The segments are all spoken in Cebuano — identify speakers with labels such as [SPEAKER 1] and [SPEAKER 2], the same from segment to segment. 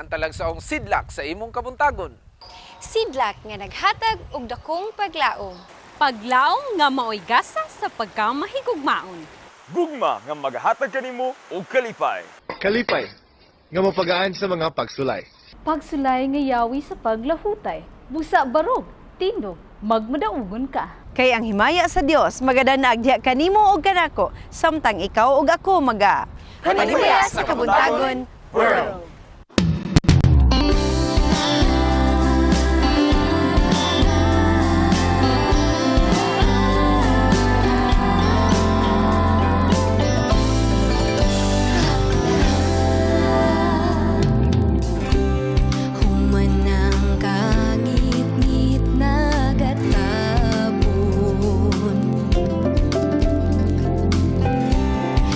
[SPEAKER 1] ang talagsaong sidlak sa imong kabuntagon.
[SPEAKER 2] Sidlak nga naghatag og dakong paglaom.
[SPEAKER 3] Paglaom nga maoy gasa sa pagkamahigugmaon.
[SPEAKER 4] Gugma nga magahatag kanimo og kalipay.
[SPEAKER 5] Kalipay nga mapagaan sa mga pagsulay.
[SPEAKER 6] Pagsulay nga yawi sa paglahutay. Busa barog, tindog, magmadaugon ka.
[SPEAKER 7] Kay ang himaya sa Dios magadanaag diha kanimo ug kanako samtang ikaw ug ako maga
[SPEAKER 2] Panimbaya sa Kabuntagon
[SPEAKER 4] World.
[SPEAKER 8] Human ang kangitngit nagatapon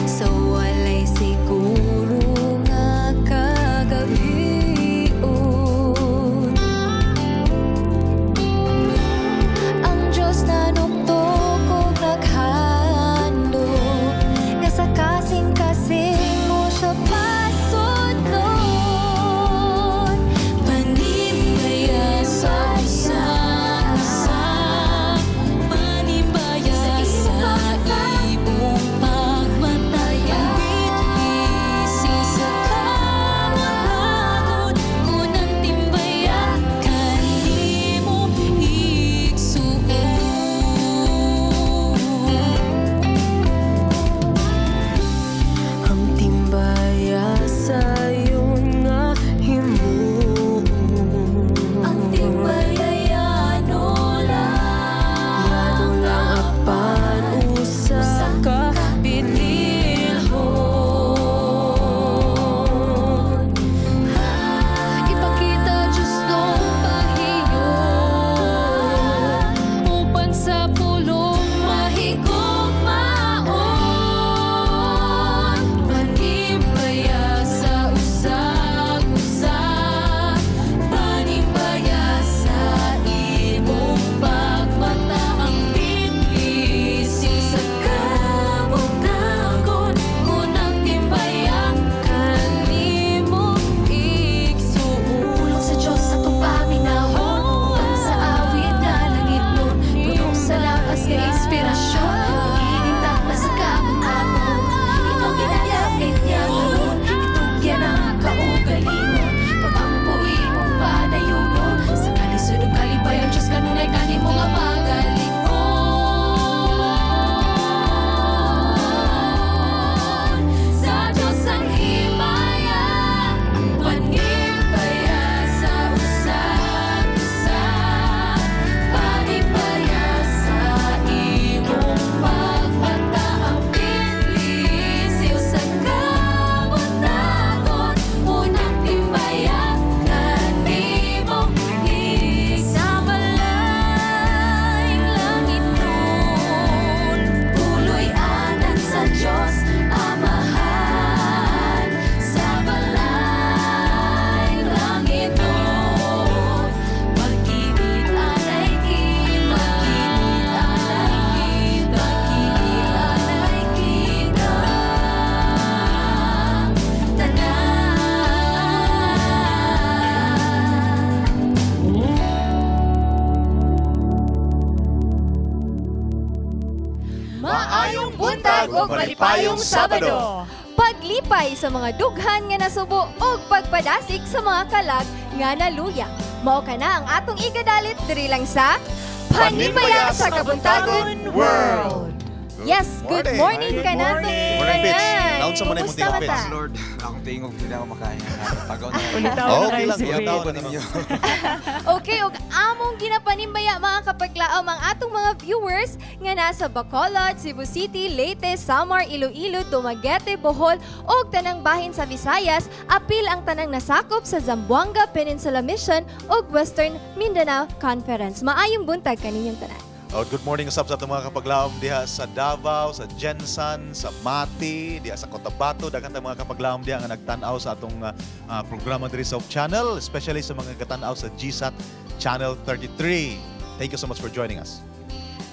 [SPEAKER 8] sa walay siguro nga kagabion. Ang Diyos nanuktok og naghandom nga sa kasing-kasing mo siya pasudlon. Panimbaya sa usa, panimbaya sa imong pagmataya. Ang sa kabuntagon, unang timbaya kanimo igsuon. Ang timbaya sayon nga himuon. Ang timbaya yano lang, yano lang apan usa ka bililhon. Ipakita Diyos nung pahiyon upan sa pulong mahigugmaon. Panimbaya sa usag-usa, panimbaya sa imong pagmata. Ang bitlising sa kabuntagon, unang timbaya kanimo igsuon. Pulong sa Diyos atong paminawon, uban sa awit nga langit nun, puno sa lakas nga inspirasyon, magiging takla sa kabuntagon. Ikaw ginalapit niya karon, itugyan ang kaugalingon, pagampo imong padayunon, sa kalisod ug kalipayon Diyos kanunay kanimo nga magalikon. Sa Diyos ang himaya, panimbaya sa usag-usa, panimbaya sa imong pagmata. Ang bitlising sa kabuntagon, unang timbaya kanimo sa balay langit nun. Puloy-anan sa Diyos Amahan, sa balay langit nun. Magkikita-nay kita, magkikita-nay kita, tanan.
[SPEAKER 2] Maayong buntag ug malipayong Sabado. Paglipay sa mga dughan nga nasubo ug pagpadasig sa mga kalag nga naluya. Mao kana ang atong igadalit diri lang sa Panimbaya sa Kabuntagon
[SPEAKER 5] World.
[SPEAKER 2] Yes, good morning,
[SPEAKER 5] Good
[SPEAKER 2] kanatong
[SPEAKER 5] morning. Morning, Pitch.
[SPEAKER 2] tanan.
[SPEAKER 5] Naunsa man na imong
[SPEAKER 2] Kumusta
[SPEAKER 5] tingog,
[SPEAKER 2] man
[SPEAKER 5] Pitch?
[SPEAKER 2] ta?
[SPEAKER 9] Lord, akong tingog, hindi ako makaya. Pagaw na.
[SPEAKER 10] Ulitaw
[SPEAKER 5] Oh,
[SPEAKER 10] na
[SPEAKER 5] okay
[SPEAKER 10] kayo
[SPEAKER 5] lang,
[SPEAKER 10] si
[SPEAKER 5] ulitaw
[SPEAKER 10] Faith.
[SPEAKER 5] na ninyo.
[SPEAKER 2] Okay, ug among ginapanimbaya mga kapaglaom ang atong mga viewers nga nasa Bacolod, Cebu City, Leyte, Samar, Iloilo, Dumaguete, Bohol ug tanang bahin sa Visayas, apil ang tanang nasakop sa Zamboanga Peninsula Mission ug Western Mindanao Conference. Maayong buntag kaninyong tanan.
[SPEAKER 11] Oh, good morning usab sa atong mga kapaglaom diha sa Davao, sa GenSan, sa Mati, diha sa Cotabato, daghan tayong mga kapaglaom diha nga nagtan-aw sa atong programa diri sa Hope Channel, especially sa mga gatan-aw sa GSAT Channel 33. Thank you so much for joining us.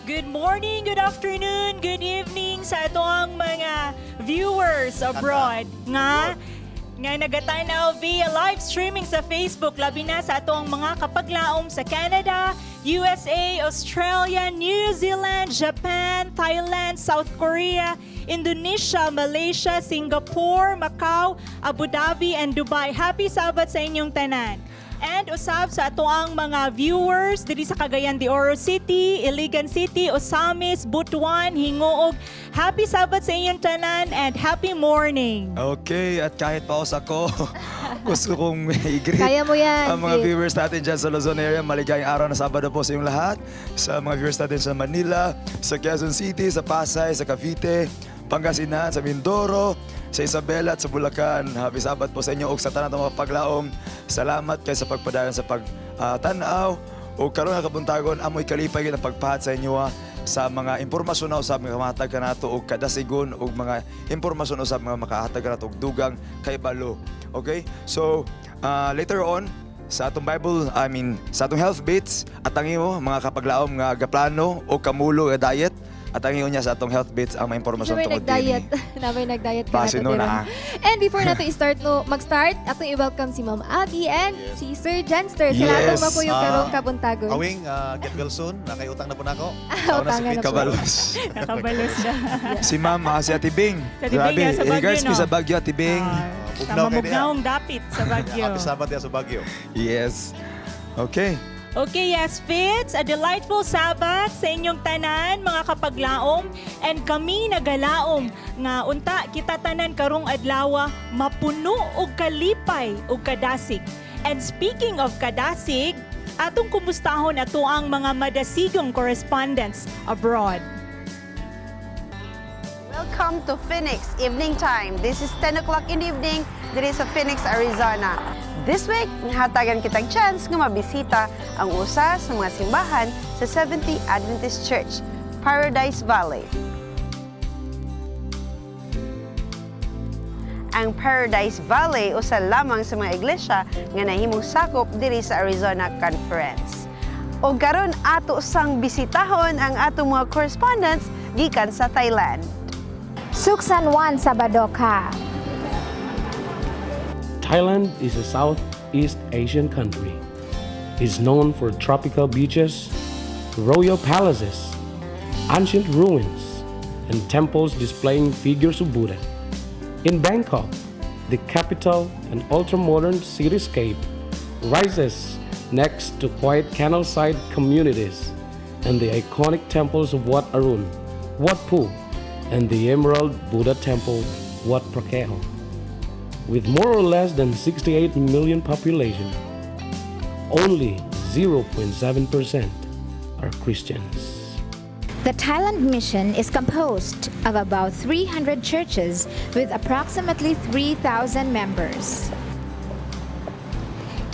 [SPEAKER 10] Good morning, good afternoon, good evening sa atong mga viewers abroad nga Nga nagatanaw via live streaming sa Facebook, labi na sa atong mga kapaglaom sa Canada, USA, Australia, New Zealand, Japan, Thailand, South Korea, Indonesia, Malaysia, Singapore, Macau, Abu Dhabi, and Dubai. Happy Sabbath sa inyong tanan. And usab sa atoang mga viewers diri sa Cagayan de Oro City, Iligan City, Ozamiz, Butuan, Gingoog. Happy Sabbath sa inyong tanan and happy morning.
[SPEAKER 9] Okay, at kahit paos ako, gusto kong i-greet
[SPEAKER 2] Kaya mo yan,
[SPEAKER 9] ang mga
[SPEAKER 2] Fitz.
[SPEAKER 9] viewers natin dyan sa Luzon area. Maligayang araw na Sabado po sa inyong lahat. Sa mga viewers natin sa Manila, sa Quezon City, sa Pasay, sa Cavite, Pangasinan, sa Mindoro, sa Isabela at sa Bulacan. Happy Sabbath po sa inyo ug sa tanan mga paglaom. Salamat kay sa pagpadayon sa pagtanaw ug karon nga kabuntagon amoy kalipay gyud ang pagpahat sa inyo sa mga impormasyon na usab nga kamatag kanato og kadasigon ug mga impormasyon usab nga makahatag kanato og dugang kaybalo. Okay? So, later on sa atong Bible, I mean, sa atong health bits at ang imo mga kapaglaom nga gaplano o kamulo nga diet at ang iyo niya sa atong health bits ang mga impormasyon
[SPEAKER 2] May
[SPEAKER 9] tungkol
[SPEAKER 2] nag-diet.
[SPEAKER 9] dinhi.
[SPEAKER 2] Na may nag-diet ka
[SPEAKER 9] Base
[SPEAKER 2] nato,
[SPEAKER 9] nun,
[SPEAKER 2] Tiron.
[SPEAKER 9] ah.
[SPEAKER 2] And before nato i-start no, mag-start, atong i-welcome si Ma'am Abby and si Sir Janster. Sila atong mapuyong karong kabuntagon.
[SPEAKER 11] Awing, get well soon. Nakaiutang na po nako.
[SPEAKER 2] Utangan na po.
[SPEAKER 9] Kabalos.
[SPEAKER 10] Nakabalos na.
[SPEAKER 9] Si Ma'am, si Ate Bing.
[SPEAKER 10] Si Ate Bing,
[SPEAKER 9] Grabe.
[SPEAKER 10] sa Baguio,
[SPEAKER 9] Regards
[SPEAKER 10] no?
[SPEAKER 9] mi sa Baguio, Ate Bing.
[SPEAKER 11] Bugnaw kay diha.
[SPEAKER 10] Mugnaong dapit sa Baguio.
[SPEAKER 11] Happy Sabbath diha sa Baguio.
[SPEAKER 9] Yes. Okay.
[SPEAKER 10] Okay, yes, Fitz, a delightful Sabbath sa inyong tanan, mga kapaglaom, and kami nagalaom nga unta kita tanan karong adlawa mapuno og kalipay og kadasig. And speaking of kadasig, atong kumustahon ato ang mga madasigong correspondents abroad.
[SPEAKER 7] Welcome to Phoenix Evening Time. This is 10 o'clock in the evening diri sa Phoenix, Arizona. This week, hatagan kitag chance nga mabisita ang usa sa mga simbahan sa Seventh-day Adventist Church, Paradise Valley. Ang Paradise Valley usa lamang sa mga iglesia nga nahimong sakop diri sa Arizona Conference. O karon ato sang bisitahon ang atong mga correspondents gikan sa Thailand.
[SPEAKER 12] สุขสันต์วัน Sabado ค่ะ
[SPEAKER 13] Thailand is a Southeast Asian country. It's known for tropical beaches, royal palaces, ancient ruins, and temples displaying figures of Buddha. In Bangkok, the capital and ultra-modern cityscape rises next to quiet canal-side communities and the iconic temples of Wat Arun, Wat Phu, and the Emerald Buddha Temple, Wat Phra Kaew. With more or less than 68 million population, only 0.7% are Christians.
[SPEAKER 12] The Thailand Mission is composed of about 300 churches with approximately 3,000 members.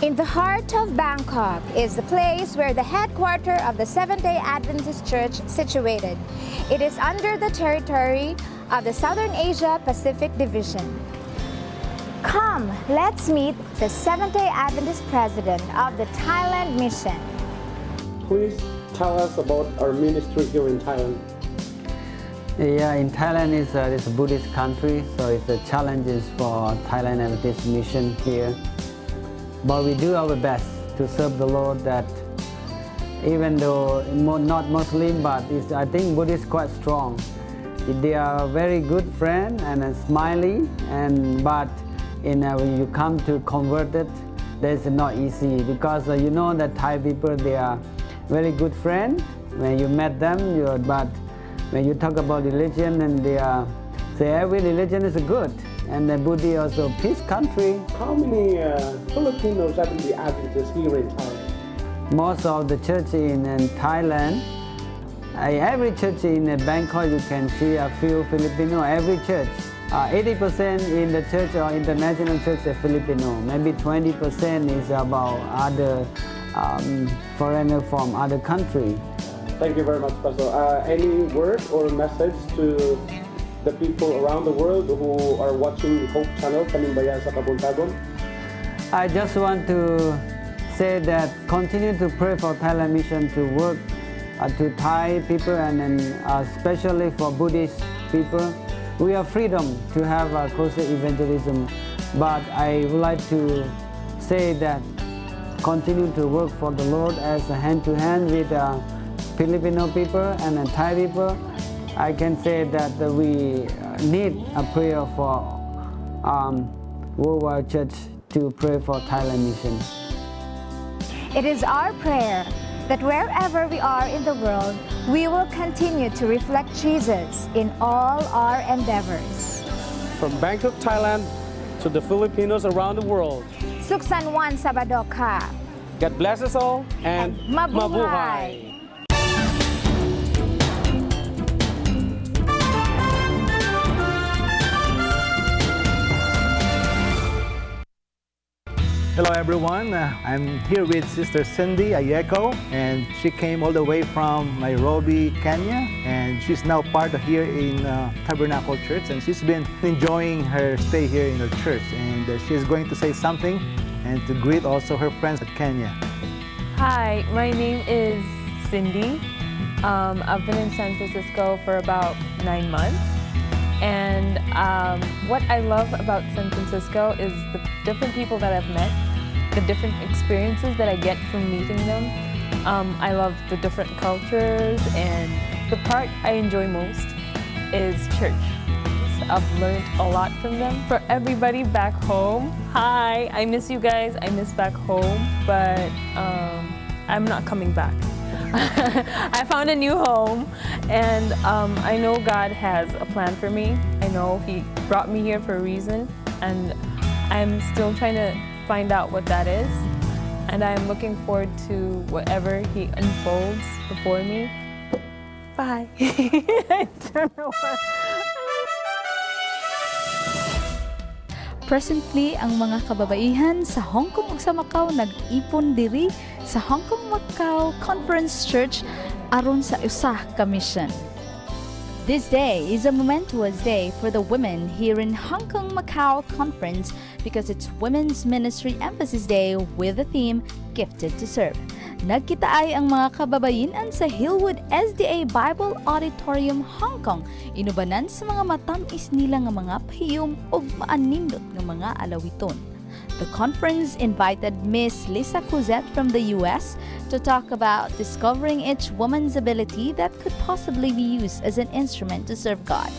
[SPEAKER 12] In the heart of Bangkok is the place where the headquarters of the Seventh-day Adventist Church situated. It is under the territory of the Southern Asia Pacific Division. Come, let's meet the Seventh-day Adventist president of the Thailand Mission.
[SPEAKER 13] Please tell us about our ministry here in Thailand.
[SPEAKER 14] Yeah, in Thailand is a Buddhist country, so it's a challenges for Thailand Adventist Mission here. But we do our best to serve the Lord that even though not Muslim, but it's, I think Buddhist quite strong. They are very good friend and smiley, and but in when you come to convert it, that's not easy because you know that Thai people, they are very good friend. When you met them, you but when you talk about religion and they are say every religion is good and the Buddha also peace country.
[SPEAKER 13] How many Filipinos are the Adventists here in Thailand?
[SPEAKER 14] Most of the church in Thailand, every church in Bangkok you can see a few Filipino, every church. 80% in the church or international church are Filipino. Maybe 20% is about other foreigner from other country.
[SPEAKER 13] Thank you very much, Pastor. Any word or message to the people around the world who are watching the Hope Channel, Panimbaya sa Kabuntagon?
[SPEAKER 14] I just want to say that continue to pray for Thailand Mission to work to Thai people and then especially for Buddhist people. We are freedom to have a closer evangelism. But I would like to say that continue to work for the Lord as a hand to hand with Filipino people and Thai people. I can say that we need a prayer for Worldwide Church to pray for Thailand mission.
[SPEAKER 12] It is our prayer that wherever we are in the world, we will continue to reflect Jesus in all our endeavors.
[SPEAKER 13] From Bangkok, Thailand to the Filipinos around the world.
[SPEAKER 12] สุขสันต์วันซาบาโดค่ะ
[SPEAKER 13] God bless us all and
[SPEAKER 12] Mabuhay!
[SPEAKER 15] Hello everyone, I'm here with Sister Cindy Ayeko, and she came all the way from Nairobi, Kenya, and she's now part of here in Tabernacle Church, and she's been enjoying her stay here in her church, and she's going to say something and to greet also her friends at Kenya.
[SPEAKER 16] Hi, my name is Cindy. I've been in San Francisco for about 9 months. And what I love about San Francisco is the different people that I've met, the different experiences that I get from meeting them. I love the different cultures, and the part I enjoy most is church. I've learned a lot from them. For everybody back home, hi, I miss you guys. I miss back home, but I'm not coming back. I found a new home, and I know God has a plan for me. I know He brought me here for a reason, and I'm still trying to find out what that is. And I'm looking forward to whatever He unfolds before me. Bye. I don't know what.
[SPEAKER 6] Presently, ang mga kababaihan sa Hong Kong ug sa Macau nag-ipon diri sa Hong Kong Macau Conference Church aron sa usa ka mission. This day is a momentous day for the women here in Hong Kong Macau Conference because it's Women's Ministry Emphasis Day with the theme Gifted to Serve. Nagkitaay ang mga kababayinan sa Hillwood SDA Bible Auditorium, Hong Kong, inubanan sa mga matamis nila nga mga pahiyom ug maanindot nga mga alawiton. The conference invited Miss Lisa Cuzette from the US to talk about discovering each woman's ability that could possibly be used as an instrument to serve God.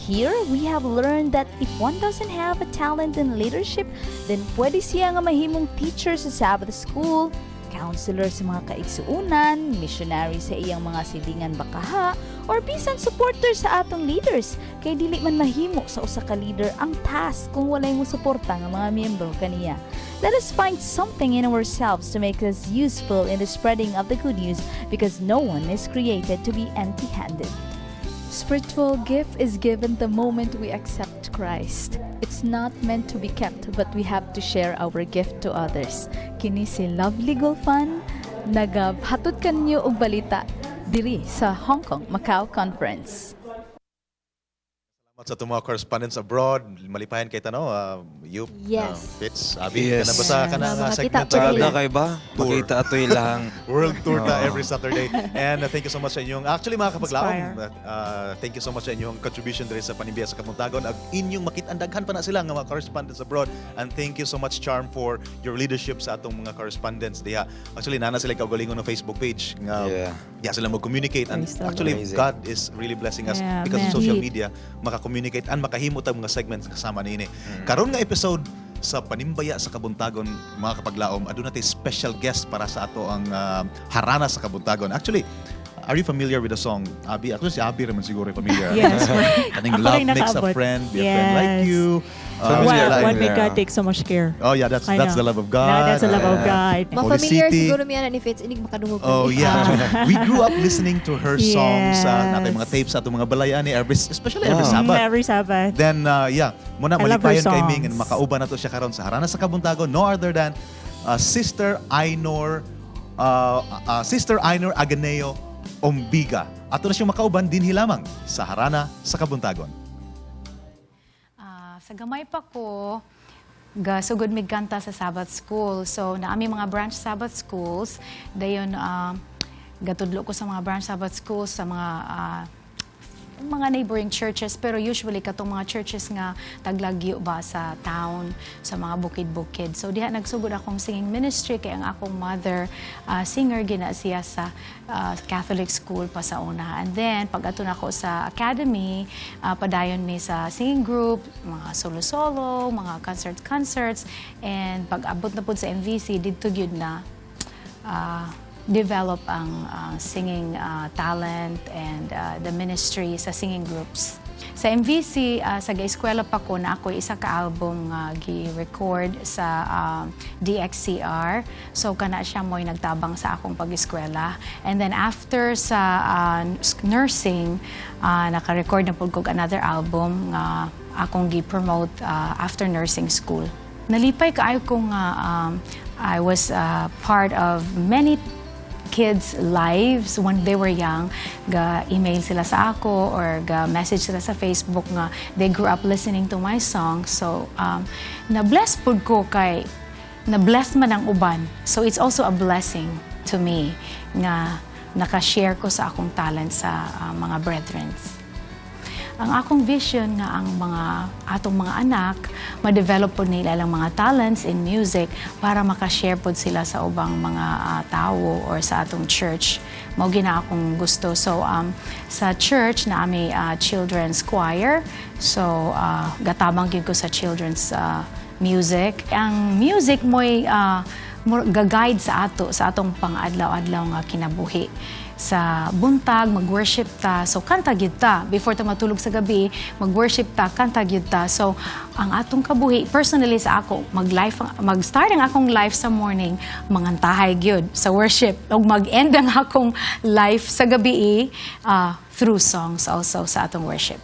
[SPEAKER 6] Here, we have learned that if one doesn't have a talent in leadership, then pwede siya nga mahimong teacher sa Sabbath school, counselor sa mga kaigsuunan, missionary sa iyang mga silingan bakaha, or bisan supporter sa atong leaders. Kay dili man mahimo sa usa ka leader ang task kung walay mo suporta nga mga miyembro kaniya. Let us find something in ourselves to make us useful in the spreading of the good news because no one is created to be empty-handed. Spiritual gift is given the moment we accept Christ. It's not meant to be kept, but we have to share our gift to others. Kini si Lovely Gulfan, nagahatod kanyo og balita diri sa Hong Kong Macau Conference.
[SPEAKER 11] Salamat sa atong mga correspondents abroad. Malipayan kay tano, you, Fitz, Abi,
[SPEAKER 9] Yes.
[SPEAKER 11] kana ba sa kanang
[SPEAKER 2] Makita
[SPEAKER 11] segment?
[SPEAKER 2] po
[SPEAKER 11] Abi?
[SPEAKER 9] Na kay ba?
[SPEAKER 11] Tour.
[SPEAKER 9] Makita atoy lang.
[SPEAKER 11] World tour ta
[SPEAKER 9] Oo.
[SPEAKER 11] every Saturday. And thank you so much sa inyong, actually, mga kapaglaom, thank you so much sa inyong contribution diri sa Panimbaya sa Kabuntagon. Ag inyong makit-an daghan pa na sila nga mga correspondents abroad. And thank you so much, Charm, for your leadership sa atong mga correspondents diha. Actually, nana sila kaugalingon ng Facebook page nga diha sila mag-communicate. And actually,
[SPEAKER 9] Amazing.
[SPEAKER 11] God is really blessing us because of
[SPEAKER 10] man.
[SPEAKER 11] social
[SPEAKER 10] Indeed.
[SPEAKER 11] media, maka-communicate and makahimo tag mga segments kasama niini. Karon nga episode sa Panimbaya sa Kabuntagon, mga kapaglaom, aduna tay special guest para sa ato ang Harana sa Kabuntagon. Actually, are you familiar with the song, Abi? Actually, si Abi raman siguro familiar.
[SPEAKER 10] Yes.
[SPEAKER 11] Kaning
[SPEAKER 10] Ako
[SPEAKER 11] "Love
[SPEAKER 10] rin
[SPEAKER 11] makes a
[SPEAKER 10] nakaabot.
[SPEAKER 11] friend, be a friend like you."
[SPEAKER 10] What,
[SPEAKER 11] like-
[SPEAKER 10] what may God take so much care.
[SPEAKER 11] Oh yeah, that's
[SPEAKER 10] I
[SPEAKER 11] that's
[SPEAKER 10] know.
[SPEAKER 11] the love of God.
[SPEAKER 10] No, that's the love of God.
[SPEAKER 11] Holy
[SPEAKER 2] Ma-familiar
[SPEAKER 11] City.
[SPEAKER 2] siguro miya na ni Fitz, inig makadungog.
[SPEAKER 11] Oh yeah. We grew up listening to her songs sa natay mga tapes sa atong mga balayan ni every, especially every Sabbath.
[SPEAKER 10] Every Sabbath.
[SPEAKER 11] Then yeah, muna
[SPEAKER 10] I love her
[SPEAKER 11] malipayon kay Ming and
[SPEAKER 10] songs.
[SPEAKER 11] makauban nato siya karon sa Harana sa Kabuntagon, no other than Sister Ainor Aganeo Ombiga. Ato na siyang makauban dinhi lamang sa Harana sa Kabuntagon.
[SPEAKER 17] Ah, sa gamay pa ko, gasugod mig kanta sa Sabbath school. So, naami mga branch Sabbath schools. Dayon, gatudlo ko sa mga branch Sabbath schools sa mga mga neighboring churches, pero usually katong mga churches nga taglagyo ba sa town, sa mga bukid-bukid. So diha nagsugod akong singing ministry kay ang akong mother, singer gina siya sa Catholic school pa sa una. And then pag ato nako sa academy, padayon mi sa singing group, mga solo-solo, mga concert-concerts, and pag abot na pud sa MVC, didto gyud na develop ang singing talent and the ministry sa singing groups. Sa MVC, sa eskwela pa ko na ako isa ka album nga gi-record sa DXCR. So kana siya mo'y nagtabang sa akong pag-eskwela. And then after sa nursing, naka-record na pud kog another album nga akong gi-promote after nursing school. Nalipay kaayo ko nga I was part of many kids' lives when they were young. Ga email sila sa ako or ga message sila sa Facebook nga they grew up listening to my song. So na-bless pud ko kay na-bless man ang uban. So it's also a blessing to me nga naka-share ko sa akong talent sa mga brethren. Ang akong vision nga ang mga atong mga anak ma-develop pod nila ilang mga talents in music para maka-share pod sila sa ubang mga tawo or sa atong church. Mao gina akong gusto. So sa church na ami children's choir. So gatabang gyud ko sa children's music. Ang music mo'y ga-guide sa ato sa atong pang-adlaw-adlaw nga kinabuhi. Sa buntag mag-worship ta, so kanta gyud ta. Before ta matulog sa gabi, mag-worship ta, kanta gyud ta. So ang atong kabuhi, personally sa ako, mag-life, mag-start ang akong life sa morning, mangantahay gyud sa worship, ug mag-end ang akong life sa gabi through songs also sa atong worship.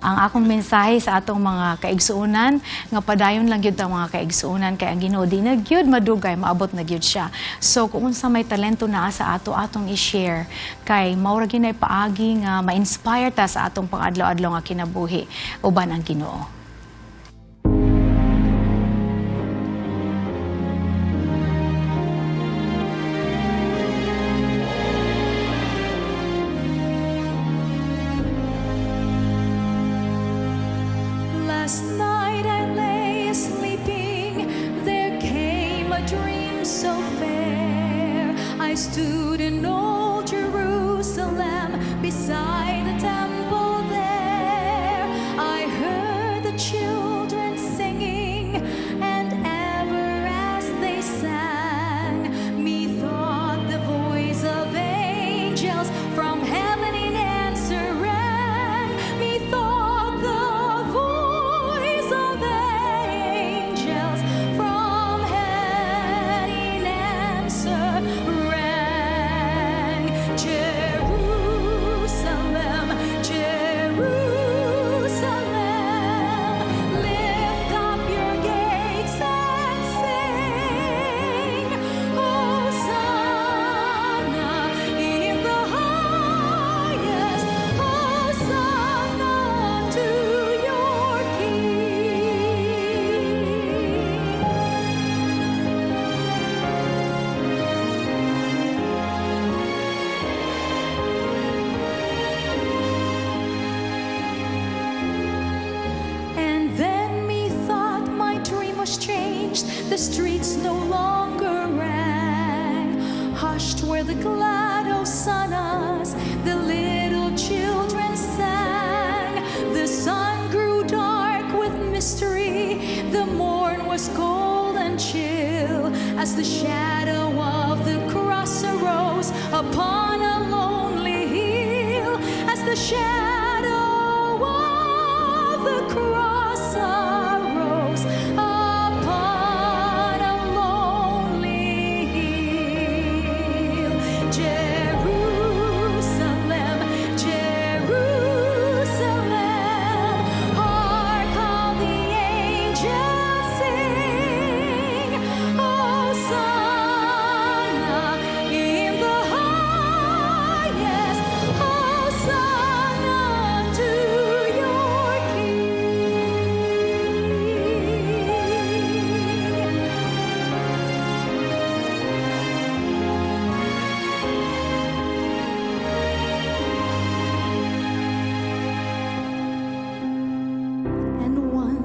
[SPEAKER 17] Ang akong mensahe sa atong mga kaigsuonan nga padayon lang gyud ang mga kaigsuonan kay ang Ginoo di na gyud madugay, maabot na gyud siya. So kung unsa may talento naa sa ato, atong i-share kay mao ra gyud paagi nga ma-inspire ta sa atong pang-adlaw-adlaw nga kinabuhi uban ang Ginoo.
[SPEAKER 8] Last night I lay sleeping, there came a dream so fair. I stood in old Jerusalem beside the temple there. I heard the children singing, and ever as they sang, methought the voice of angels from heaven in answer rang. Methought the voice of angels from heaven in answer rang. Jerusalem, Jerusalem, lift up your gates and sing, Hosanna in the highest, Hosanna to your King. And then methought my dream was changed, the streets no longer rang. Hushed were the glad hosannas, the little children sang. The sun grew dark with mystery, the morn was cold and chill, as the shadow of the cross arose upon a lonely hill, as the shadow of the cross arose upon a lonely hill. Jerusalem, Jerusalem, hark how the angels sing, Hosanna in the highest, Hosanna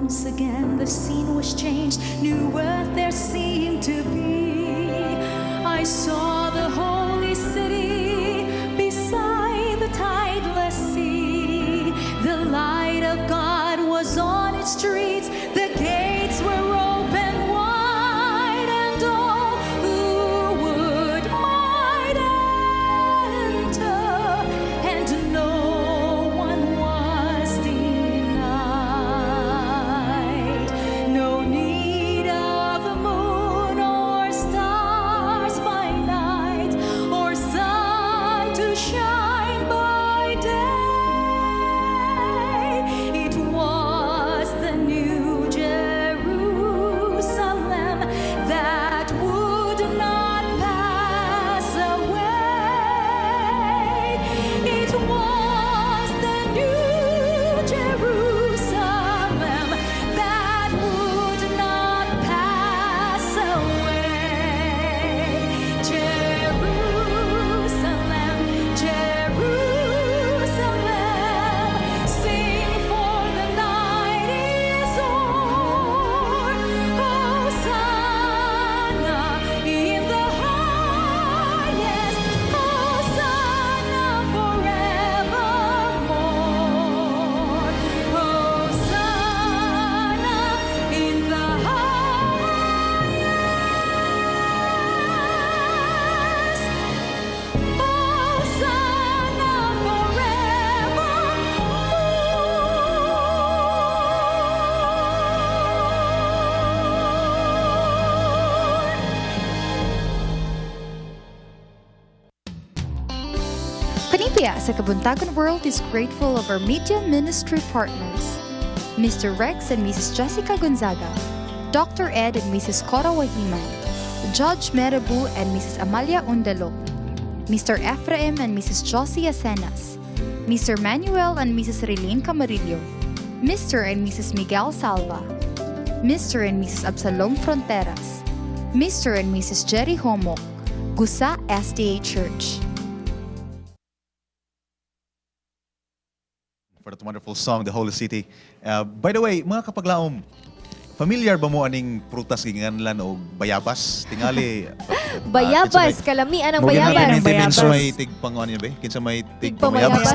[SPEAKER 8] Once again the scene was changed, new earth there seemed to be. I saw the holy city beside the tideless sea. The light of God was on its streets, the gates were open wide, and all who would might enter, and no one was denied. No need of a moon or stars by night, or sun to shine by day. It was the new Jerusalem that would not pass away. It was the new Jerusalem that would not pass away. Jerusalem, Jerusalem, sing, for the night is o'er. Hosanna in the highest, Hosanna forevermore. Hosanna in the highest. Hosanna forevermore.
[SPEAKER 18] Panimbaya sa Kabuntagon World is grateful of our media ministry partners, Mr. Rex and Mrs. Jessica Gonzaga, Dr. Ed and Mrs. Cora Wahiman, Judge Merabu and Mrs. Amalia Undalo, Mr. Ephraim and Mrs. Josie Asenas, Mr. Manuel and Mrs. Relene Camarillo, Mr. and Mrs. Miguel Salva, Mr. and Mrs. Absalom Fronteras, Mr. and Mrs. Jerry Homo, Gusa SDA Church.
[SPEAKER 11] For that wonderful song, The Holy City. By the way, mga kapaglaom, familiar ba mo aning prutas ginganlan og bayabas? Tingali.
[SPEAKER 2] Bayabas, kalamian ang bayabas.
[SPEAKER 11] Kinsa may tigpanguan niya ba? Kinsa may tigpamayabas?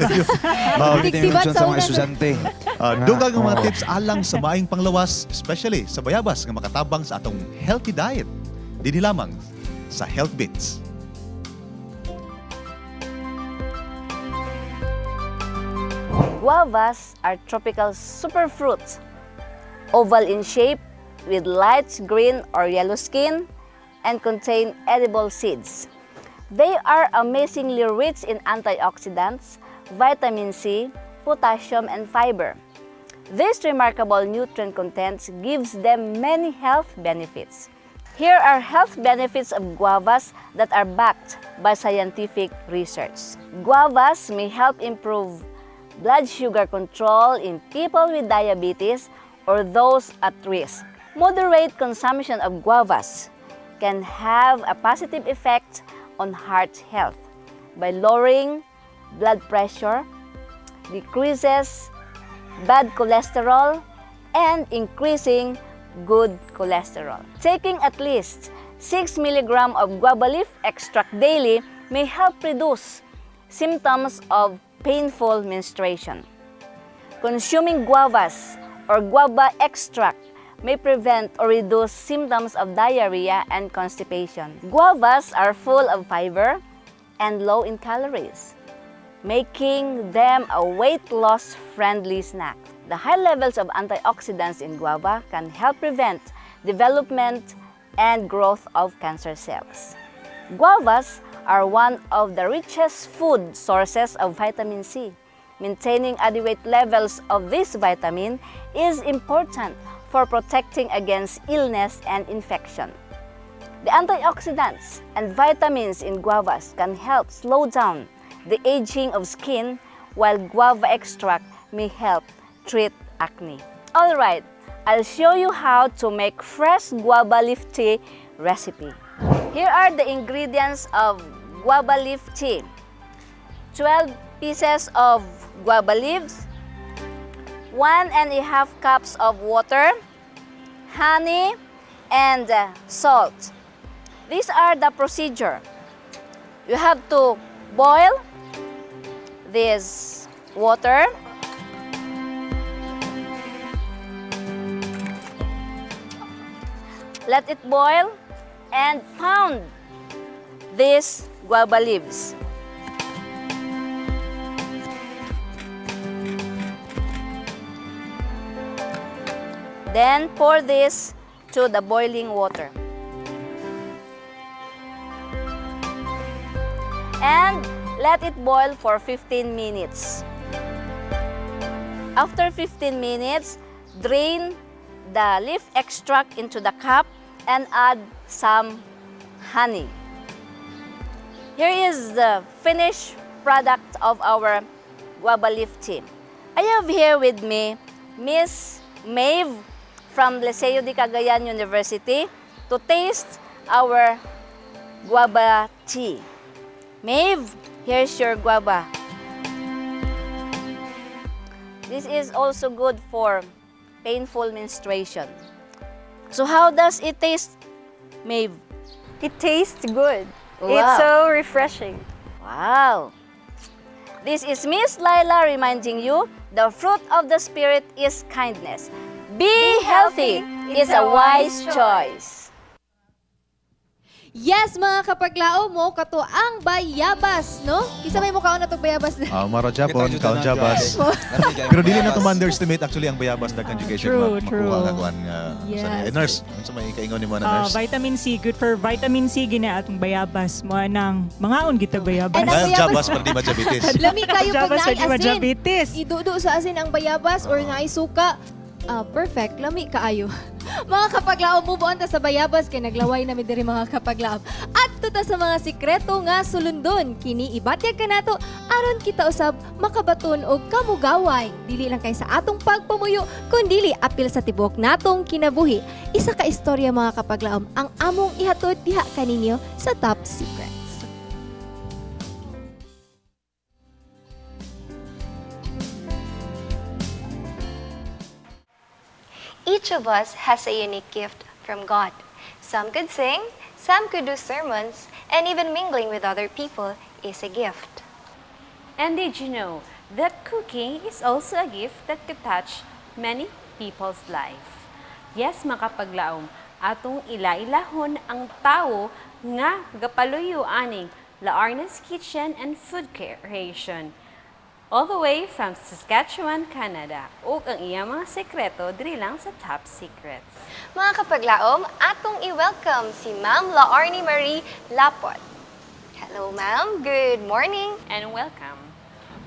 [SPEAKER 2] Tigsibat sa
[SPEAKER 9] sa mga
[SPEAKER 2] una.
[SPEAKER 9] estudyante.
[SPEAKER 11] Dugang ang mga
[SPEAKER 9] Oo.
[SPEAKER 11] tips alang sa maayong panglawas, especially sa bayabas nga makatabang sa atong healthy diet. Dinhi lamang sa Health Beats.
[SPEAKER 19] Guavas are tropical superfruits, oval in shape with light green or yellow skin and contain edible seeds. They are amazingly rich in antioxidants, vitamin C, potassium, and fiber. This remarkable nutrient content gives them many health benefits. Here are health benefits of guavas that are backed by scientific research. Guavas may help improve blood sugar control in people with diabetes or those at risk. Moderate consumption of guavas can have a positive effect on heart health by lowering blood pressure, decreases bad cholesterol, and increasing good cholesterol. Taking at least 6 milligram of guava leaf extract daily may help reduce symptoms of painful menstruation. Consuming guavas or guava extract may prevent or reduce symptoms of diarrhea and constipation. Guavas are full of fiber and low in calories, making them a weight loss friendly snack. The high levels of antioxidants in guava can help prevent development and growth of cancer cells. Guavas are one of the richest food sources of vitamin C. Maintaining adequate levels of this vitamin is important for protecting against illness and infection. The antioxidants and vitamins in guavas can help slow down the aging of skin, while guava extract may help treat acne. All right, I'll show you how to make fresh guava leaf tea recipe. Here are the ingredients of guava leaf tea. 12 pieces of guava leaves, 1 1.5 cups of water, honey, and salt. These are the procedure. You have to boil this water. Let it boil and pound these guava leaves. Then pour this to the boiling water. And let it boil for 15 minutes. After 15 minutes, drain the leaf extract into the cup and add some honey. Here is the finished product of our guava leaf tea. I have here with me Miss Maeve from Liceo de Cagayan University to taste our guava tea. Maeve, here's your guava. This is also good for painful menstruation. So how does it taste, Maeve?
[SPEAKER 20] It tastes good. It's so refreshing.
[SPEAKER 19] Wow. This is Miss Laila reminding you the fruit of the Spirit is kindness. Be healthy. It's a wise choice.
[SPEAKER 2] Yes, mga kapaglaom, mao kato ang bayabas, no? Kinsa may mukaon na tong bayabas?
[SPEAKER 11] Ah, mara Japon, kaon jabas. Pero dili na to ma-underestimate actually ang bayabas, daghan jud kay siya
[SPEAKER 10] True.
[SPEAKER 11] makuha nga kuan nga eh, nurse, unsa may kaingon nimo na, nurse?
[SPEAKER 10] Vitamin C, good for vitamin C gina atong bayabas mo nang mangaon kita bayabas.
[SPEAKER 2] And ang
[SPEAKER 11] Bayab jabas para di ma-diabetes.
[SPEAKER 2] Lami kayo pag
[SPEAKER 10] Jabas
[SPEAKER 2] naay
[SPEAKER 10] pwede
[SPEAKER 2] asin.
[SPEAKER 10] ma-diabetes.
[SPEAKER 2] Idudo sa asin ang bayabas or naay suka. Ah, perfect. Lami kaayo. Mga kapaglaom, move on ta sa bayabas kay naglaway na mi diri, mga kapaglaom. At ta sa mga sikreto nga sulundon. Kini ibatyag kanato aron kita usab makabaton og kamugaway. Dili lang kay sa atong pagpamuyo, kundili apil sa tibuok natong kinabuhi. Isa ka istorya, mga kapaglaom, ang among ihatod diha kaninyo sa Top Secrets.
[SPEAKER 20] Each of us has a unique gift from God. Some could sing, some could do sermons, and even mingling with other people is a gift.
[SPEAKER 3] And did you know that cooking is also a gift that could touch many people's life? Yes, makapaglaom, atong ila-ilahon ang tawo nga gapaluyo aning La Arna's Kitchen and Food Creation. All the way from Saskatchewan, Canada. Ug ang iyang mga sekreto diri lang sa Top Secrets.
[SPEAKER 20] Mga kapaglaom, atong i-welcome si Ma'am Laarni Marie Lapot. Hello, ma'am. Good morning.
[SPEAKER 3] And welcome.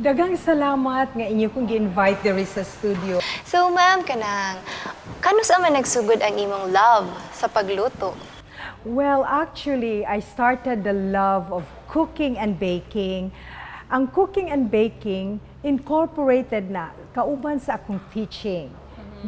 [SPEAKER 21] Daghang salamat nga inyo kong gi-invite diri sa studio.
[SPEAKER 20] So, ma'am, kanang, kanus-a man nagsugod ang imong love sa pagluto?
[SPEAKER 21] Well, actually, I started the love of cooking and baking. Ang cooking and baking incorporated na kauban sa akong teaching.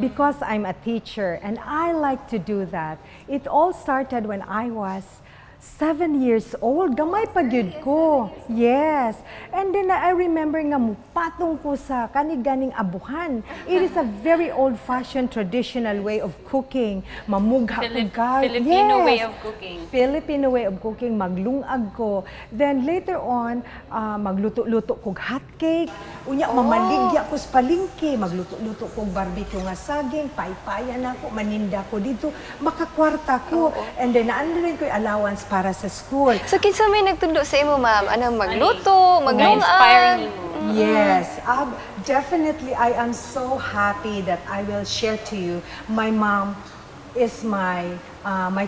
[SPEAKER 21] Because I'm a teacher and I like to do that. It all started when I was 7 years old. Gamay pa gyud ko. Yes. And then I remember nga mupatong ko sa kani-ganing abuhan. It is a very old-fashioned traditional way of cooking. Mamugha ko
[SPEAKER 3] Filipino way of cooking.
[SPEAKER 21] Filipino way of cooking, maglungag ko. Then later on, magluto-luto kog hot cake. Unya, mamaligya ko sa palengke, magluto-luto kog barbecue nga saging, paypayan ako, maninda ko dito, makakwarta ko. And then naa rin ko'y allowance para sa school.
[SPEAKER 20] So, kinsa may nagtundo sa imo, ma'am? Anong magluto, maglungag?
[SPEAKER 21] Yes, definitely. I am so happy that I will share to you. My mom is my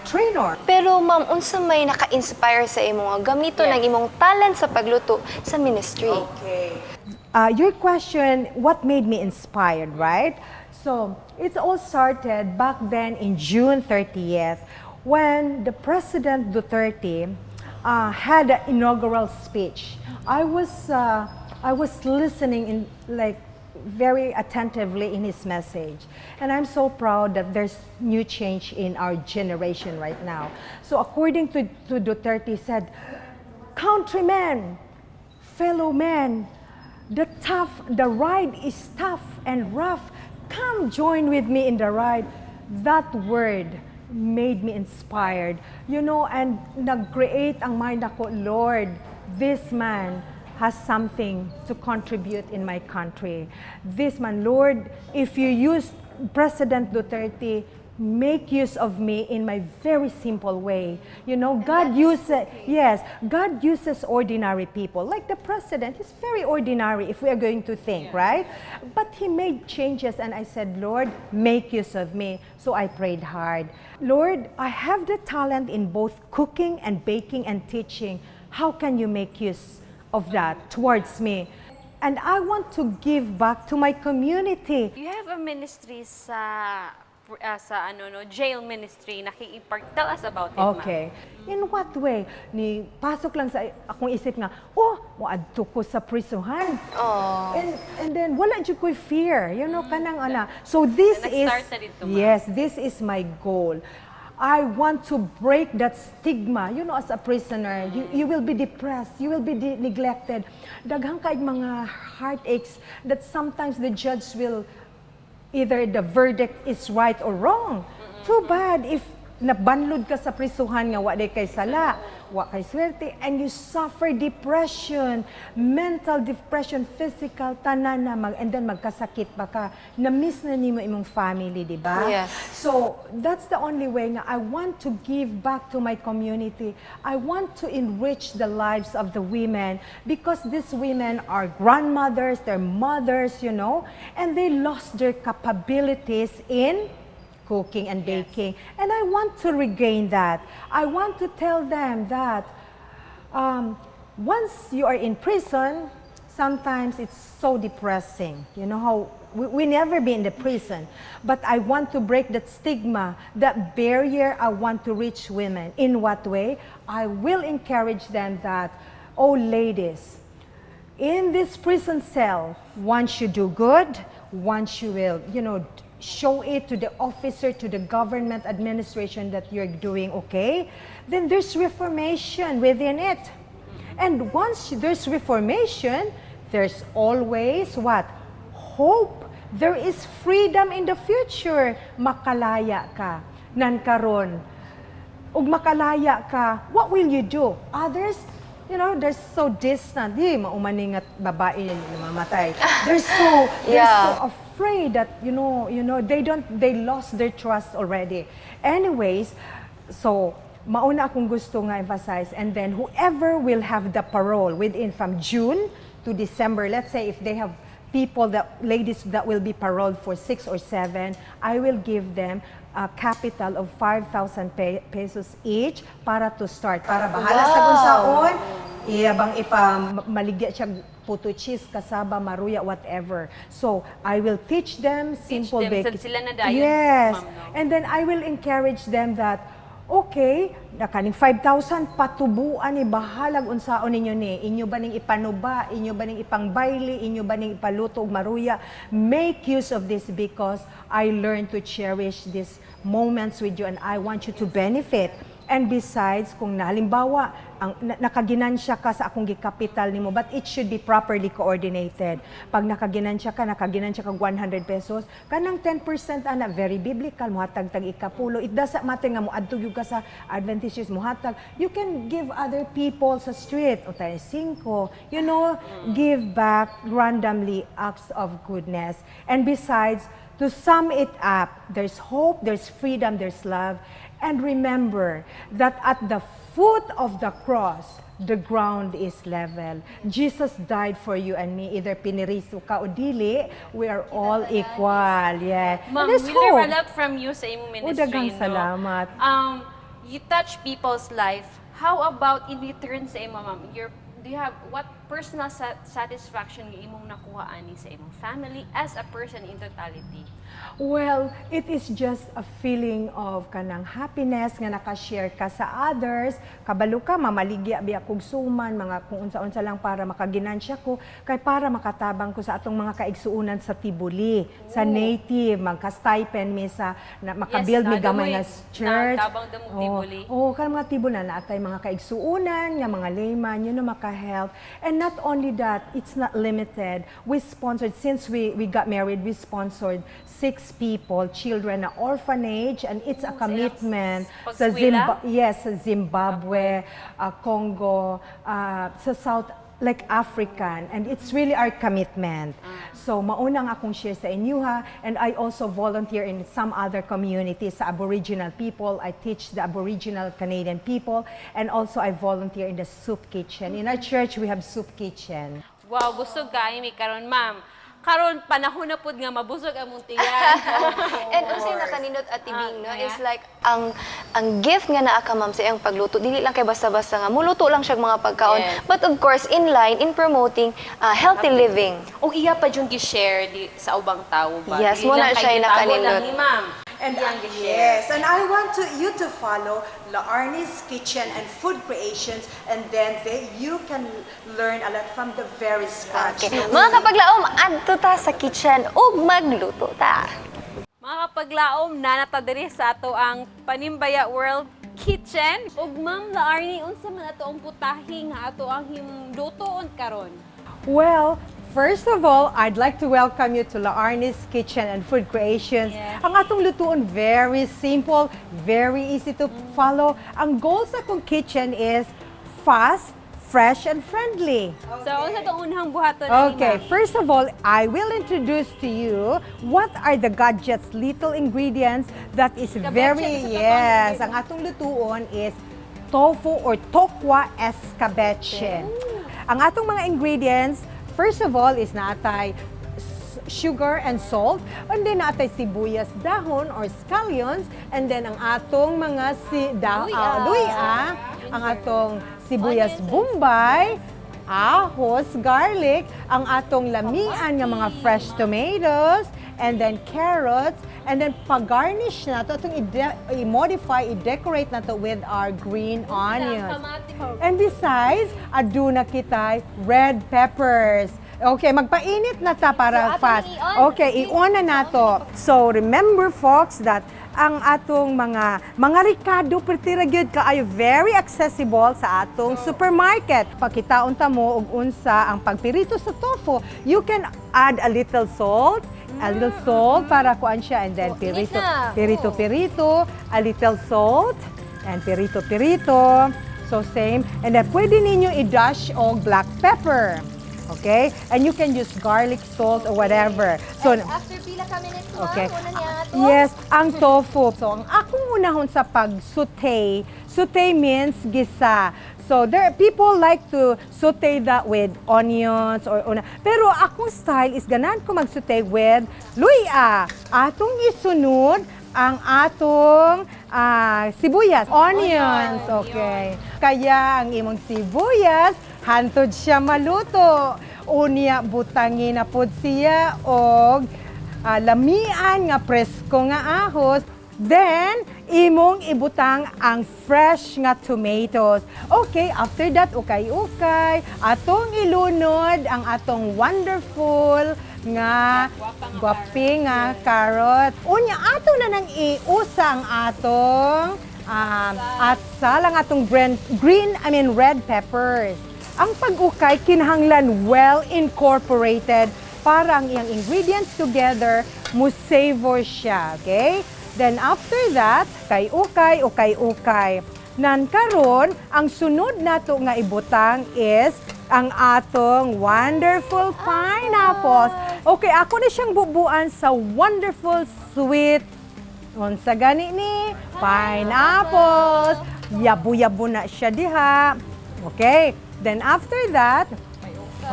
[SPEAKER 21] trainer.
[SPEAKER 20] Pero ma'am, unsa may naka-inspire sa imo nga gamito ng imong talent sa pagluto sa ministry?
[SPEAKER 21] Okay. Your question, what made me inspired, right? So, it all started back then in June 30th when the President Duterte had an inaugural speech. I was listening in like very attentively in his message. And I'm so proud that there's new change in our generation right now. So according to Duterte said, "Countrymen, fellow men, the ride is tough and rough. Come join with me in the ride." That word made me inspired and nag-create ang mind ako, "Lord, this man has something to contribute in my country. This man, Lord, if you use President Duterte, make use of me in my very simple way." God uses, yes, God uses ordinary people. Like the president, he's very ordinary if we are going to think, right? But he made changes and I said, "Lord, make use of me." So I prayed hard. "Lord, I have the talent in both cooking and baking and teaching. How can you make use of that towards me? And I want to give back to my community."
[SPEAKER 3] You have a ministry sa ano, no, jail ministry, naki-impart. Tell us about it, ma'am.
[SPEAKER 21] Okay. In what way? Ni pasok lang sa akong isip nga, "Oh, moadto ko sa prisuhan."
[SPEAKER 20] Oh.
[SPEAKER 21] And then wala jud ko'y fear, kanang ana. So this is
[SPEAKER 3] Nag-start na dito, ma'am.
[SPEAKER 21] Yes, this is my goal. I want to break that stigma. As a prisoner, you will be depressed, you will be neglected. Daghan kay mga heartaches that sometimes the judge will either the verdict is right or wrong. Too bad if nabanlod ka sa prisuhan nga wa day kay sala, wa kay swerte, and you suffer depression, mental depression, physical, tanan na, and then magkasakit pa ka, na-miss na nimo imong family, di ba?
[SPEAKER 20] Yes.
[SPEAKER 21] So that's the only way nga I want to give back to my community. I want to enrich the lives of the women because these women are grandmothers, they're mothers, and they lost their capabilities in cooking and baking. And I want to regain that. I want to tell them that once you are in prison, sometimes it's so depressing. You know how we never be in the prison, but I want to break that stigma, that barrier. I want to reach women. In what way? I will encourage them that, "Oh, ladies, in this prison cell, once you do good, once you will show it to the officer, to the government administration that you're doing okay, then there's reformation within it. And once there's reformation, there's always what? Hope. There is freedom in the future. Makalaya ka. Nan karon, ug makalaya ka, what will you do?" Others, they're so distant. "Di, mao man ni nga babae namamatay." They're so afraid that, they don't, they lost their trust already. Anyways, so, mao na akong gusto nga emphasize. And then, whoever will have the parole within from June to December, let's say if they have people that ladies that will be paroled for six or seven, I will give them a capital of 5,000 pesos each para to start. Para bahala sa kung saon, iya bang ipa maligya siya puto cheese, kasaba, maruya, whatever. So, I will teach them simple
[SPEAKER 3] them,
[SPEAKER 21] baking.
[SPEAKER 3] sad sila na dayon,
[SPEAKER 21] Yes.
[SPEAKER 3] ma'am, no?
[SPEAKER 21] And then I will encourage them that, "Okay, na kaning 5,000 patubuan ni, bahalag unsaon ninyo ni. Inyo ba ning ipanuba, inyo ba ning ipangbayli, inyo ba ning ipaluto og maruya? Make use of this because I learned to cherish these moments with you and I want you to benefit." And besides, kung nahalimbawa, ang nakaginansya ka sa akong gikapital nimo, but it should be properly coordinated. Pag nakaginansya ka 100 pesos, kanang 10% ana, very biblical, muhatag tag ikapulo. It doesn't matter nga moadto gyud ka sa Adventist Church, muhatag. You can give other people sa street, o tayo 5, give back randomly acts of goodness. And besides, to sum it up, there's hope, there's freedom, there's love. And remember that at the foot of the cross, the ground is level. Jesus died for you and me. Either piniriso ka o dili, we are all equal. Yeah. And
[SPEAKER 3] Ma'am,
[SPEAKER 21] there's
[SPEAKER 3] we learn a
[SPEAKER 21] hope.
[SPEAKER 3] lot from you sa imong
[SPEAKER 21] Oh,
[SPEAKER 3] ministry.
[SPEAKER 21] daghang
[SPEAKER 3] No?
[SPEAKER 21] salamat.
[SPEAKER 3] You touch people's life. How about in return sa imo, ma'am? Do you have what personal satisfaction nga imong nakuha ani sa imong family as a person in totality?
[SPEAKER 21] Well, it is just a feeling of kanang happiness nga nakashare ka sa others. Kabalo ka, mamaligya biya kog suman, mga kung unsa-unsa lang para makaginansya ko, kay para makatabang ko sa atong mga kaigsuunan sa Tibuli, sa native, magka-stipend mi sa na, makabuild mi
[SPEAKER 3] na,
[SPEAKER 21] gamay
[SPEAKER 3] damoy-
[SPEAKER 21] nga church.
[SPEAKER 3] Natabang damo
[SPEAKER 21] Oh,
[SPEAKER 3] Tibuli.
[SPEAKER 21] oh, kanang mga Tibuli na naatay mga kaigsuunan, nga mga layman, maka-help. And And not only that, it's not limited. We sponsored, since we got married, we sponsored six people, children na orphanage, and it's a commitment sa
[SPEAKER 3] pag-eskwela?
[SPEAKER 21] Yes, sa Zimbabwe, Congo, sa South, like African, and it's really our commitment. So mauna nga akong share sa inyo ha, and I also volunteer in some other communities sa Aboriginal people. I teach the Aboriginal Canadian people, and also I volunteer in the soup kitchen. In our church, we have soup kitchen.
[SPEAKER 3] Wow, busog kaayo mi karon, ma'am. Karon panahon na pud nga mabusog among tiyan.
[SPEAKER 20] And unsay nakanindot, Ate Bing, no, is like ang gift nga naa ka, ma'am, sa iyang pagluto dili lang kay basta-basta nga muluto lang siya mga pagkaon, but of course in line in promoting healthy living.
[SPEAKER 3] Og iya pa jud gi-share di sa ubang tawo ba?
[SPEAKER 20] Yes,
[SPEAKER 3] Dili
[SPEAKER 20] mo
[SPEAKER 3] lang
[SPEAKER 20] na
[SPEAKER 3] kay
[SPEAKER 20] siya
[SPEAKER 3] gitago
[SPEAKER 20] nakanindot.
[SPEAKER 3] lang ni ma'am.
[SPEAKER 21] And
[SPEAKER 3] Iyang gi-share.
[SPEAKER 21] yes, and I want to you to follow Laarni's Kitchen and Food Creations, and then you can learn a lot from the very scratch.
[SPEAKER 20] Okay. Mga kapaglaom, adto ta sa kitchen ug magluto ta.
[SPEAKER 3] Mga kapaglaom, naa na ta diri sa ato ang Panimbaya World Kitchen. Ug Ma'am Laarni, unsa man ato ang putahe nga ato ang himlutoon karon?
[SPEAKER 21] Well, first of all, I'd like to welcome you to Laarni's Kitchen and Food Creations. Ang atong lutuon, very simple, very easy to follow. Ang goal sa akong kitchen is fast, fresh, and friendly.
[SPEAKER 3] So, unsa tong unang buhaton ani,
[SPEAKER 21] Okay,
[SPEAKER 3] ma'am?
[SPEAKER 21] first of all, I will introduce to you what are the gadgets, little ingredients that is very,
[SPEAKER 3] sa
[SPEAKER 21] yes, ang atong lutuon is tofu or tokwa escabeche. Ang atong mga ingredients, first of all, is naatay sugar and salt, and then naatay sibuyas dahon or scallions, and then ang atong mga si da,
[SPEAKER 2] Luya.
[SPEAKER 21] Luya, ang atong sibuyas bombay, ahos, garlic, ang atong lamian nga mga fresh tomatoes, and then carrots, and then pag-garnish na to, atong i-modify, i-decorate na to with our green onions. And besides, aduna kitay red peppers. Okay, magpainit na ta para
[SPEAKER 2] So, atong
[SPEAKER 21] fast.
[SPEAKER 2] i-on.
[SPEAKER 21] Okay, i-on na nato. So, remember folks that ang atong mga rikado perti ra gyud kaayo, very accessible sa atong supermarket. Pakitaon ta mo og unsa ang pagpirito sa tofu. You can add a little salt para kuan siya and then
[SPEAKER 2] Oh, init
[SPEAKER 21] pirito,
[SPEAKER 2] na.
[SPEAKER 21] pirito, pirito, a little salt and pirito, pirito. So same. And then pwede ninyo i-dash og black pepper. Okay? And you can use garlic salt or whatever. So
[SPEAKER 2] And after pila ka minutes, ma'am, una niya ato?
[SPEAKER 21] Yes, ang tofu. So, ang akong unahon sa pag-saute, saute means gisa. So, there people like to saute that with onions or una. Pero akong style is ganahan ko mag-saute with luya. Atong isunod ang atong sibuyas, onions, okay. Kaya ang imong sibuyas, hantod siya maluto. Unya butangin na pod siya og lamian nga presko nga ahos. Then, imong ibutang ang fresh nga tomatoes. Okay, after that, ukay-ukay. Atong ilunod ang atong wonderful nga gwapi nga carrot. Unya, ato na nang iusa ang atong atsal, ang atong green, I mean red peppers. Ang pag-ukay kinahanglan well incorporated para ang iyang ingredients together mo savor siya, okay? Then after that, kay ukay, ukay, ukay. Nan karon, ang sunod nato nga ibutang is ang atong wonderful pineapples. Okay, ako na siyang bubuan sa wonderful sweet unsa gani ni pineapples. Yabo-yabo na siya diha. Okay. Then after that,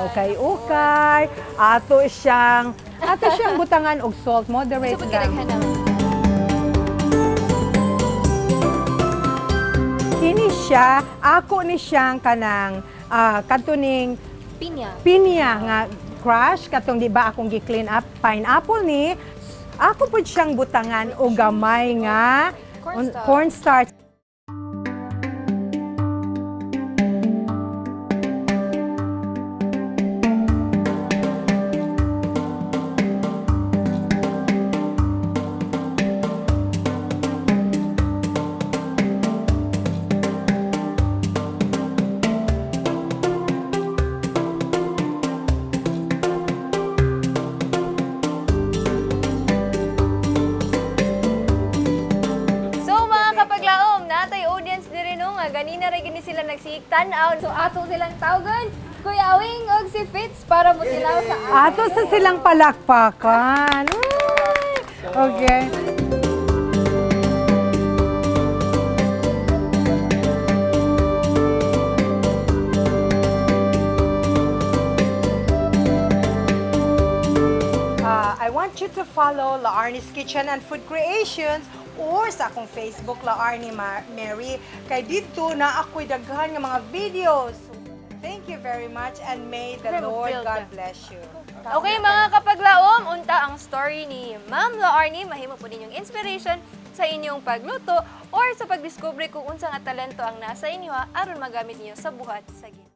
[SPEAKER 21] okay, ukay. Ato siyang butangan og salt, moderate
[SPEAKER 2] Unsa pud
[SPEAKER 21] lang.
[SPEAKER 2] kadaghan?
[SPEAKER 21] Kini siya, ako ni siyang kanang kadto ning
[SPEAKER 2] Pinya.
[SPEAKER 21] Pinya nga crush katong di ba akong gi-clean up pineapple ni ako pud siyang butangan og gamay nga
[SPEAKER 2] Cornstarch.
[SPEAKER 21] Cornstarch.
[SPEAKER 2] nagsigig tan-aw. So ato silang tawgon, Kuya Awing og si Fitz para motilaw sa
[SPEAKER 21] Ato sa silang palakpakan. Uy! Okay. I want you to follow La Arnie's Kitchen and Food Creations or sa akong Facebook, La Arnie Mary. Kay dito na ako'y daghan nga mga videos. Thank you very much and may the Lord God bless you.
[SPEAKER 2] Okay mga kapaglaom, unta ang story ni Ma'am Laarni. Mahimo po ninyong inspiration sa inyong pagluto or sa pagdiskubre kung unsa nga talento ang nasa inyo aron magamit ninyo sa buhat sa Ginoo.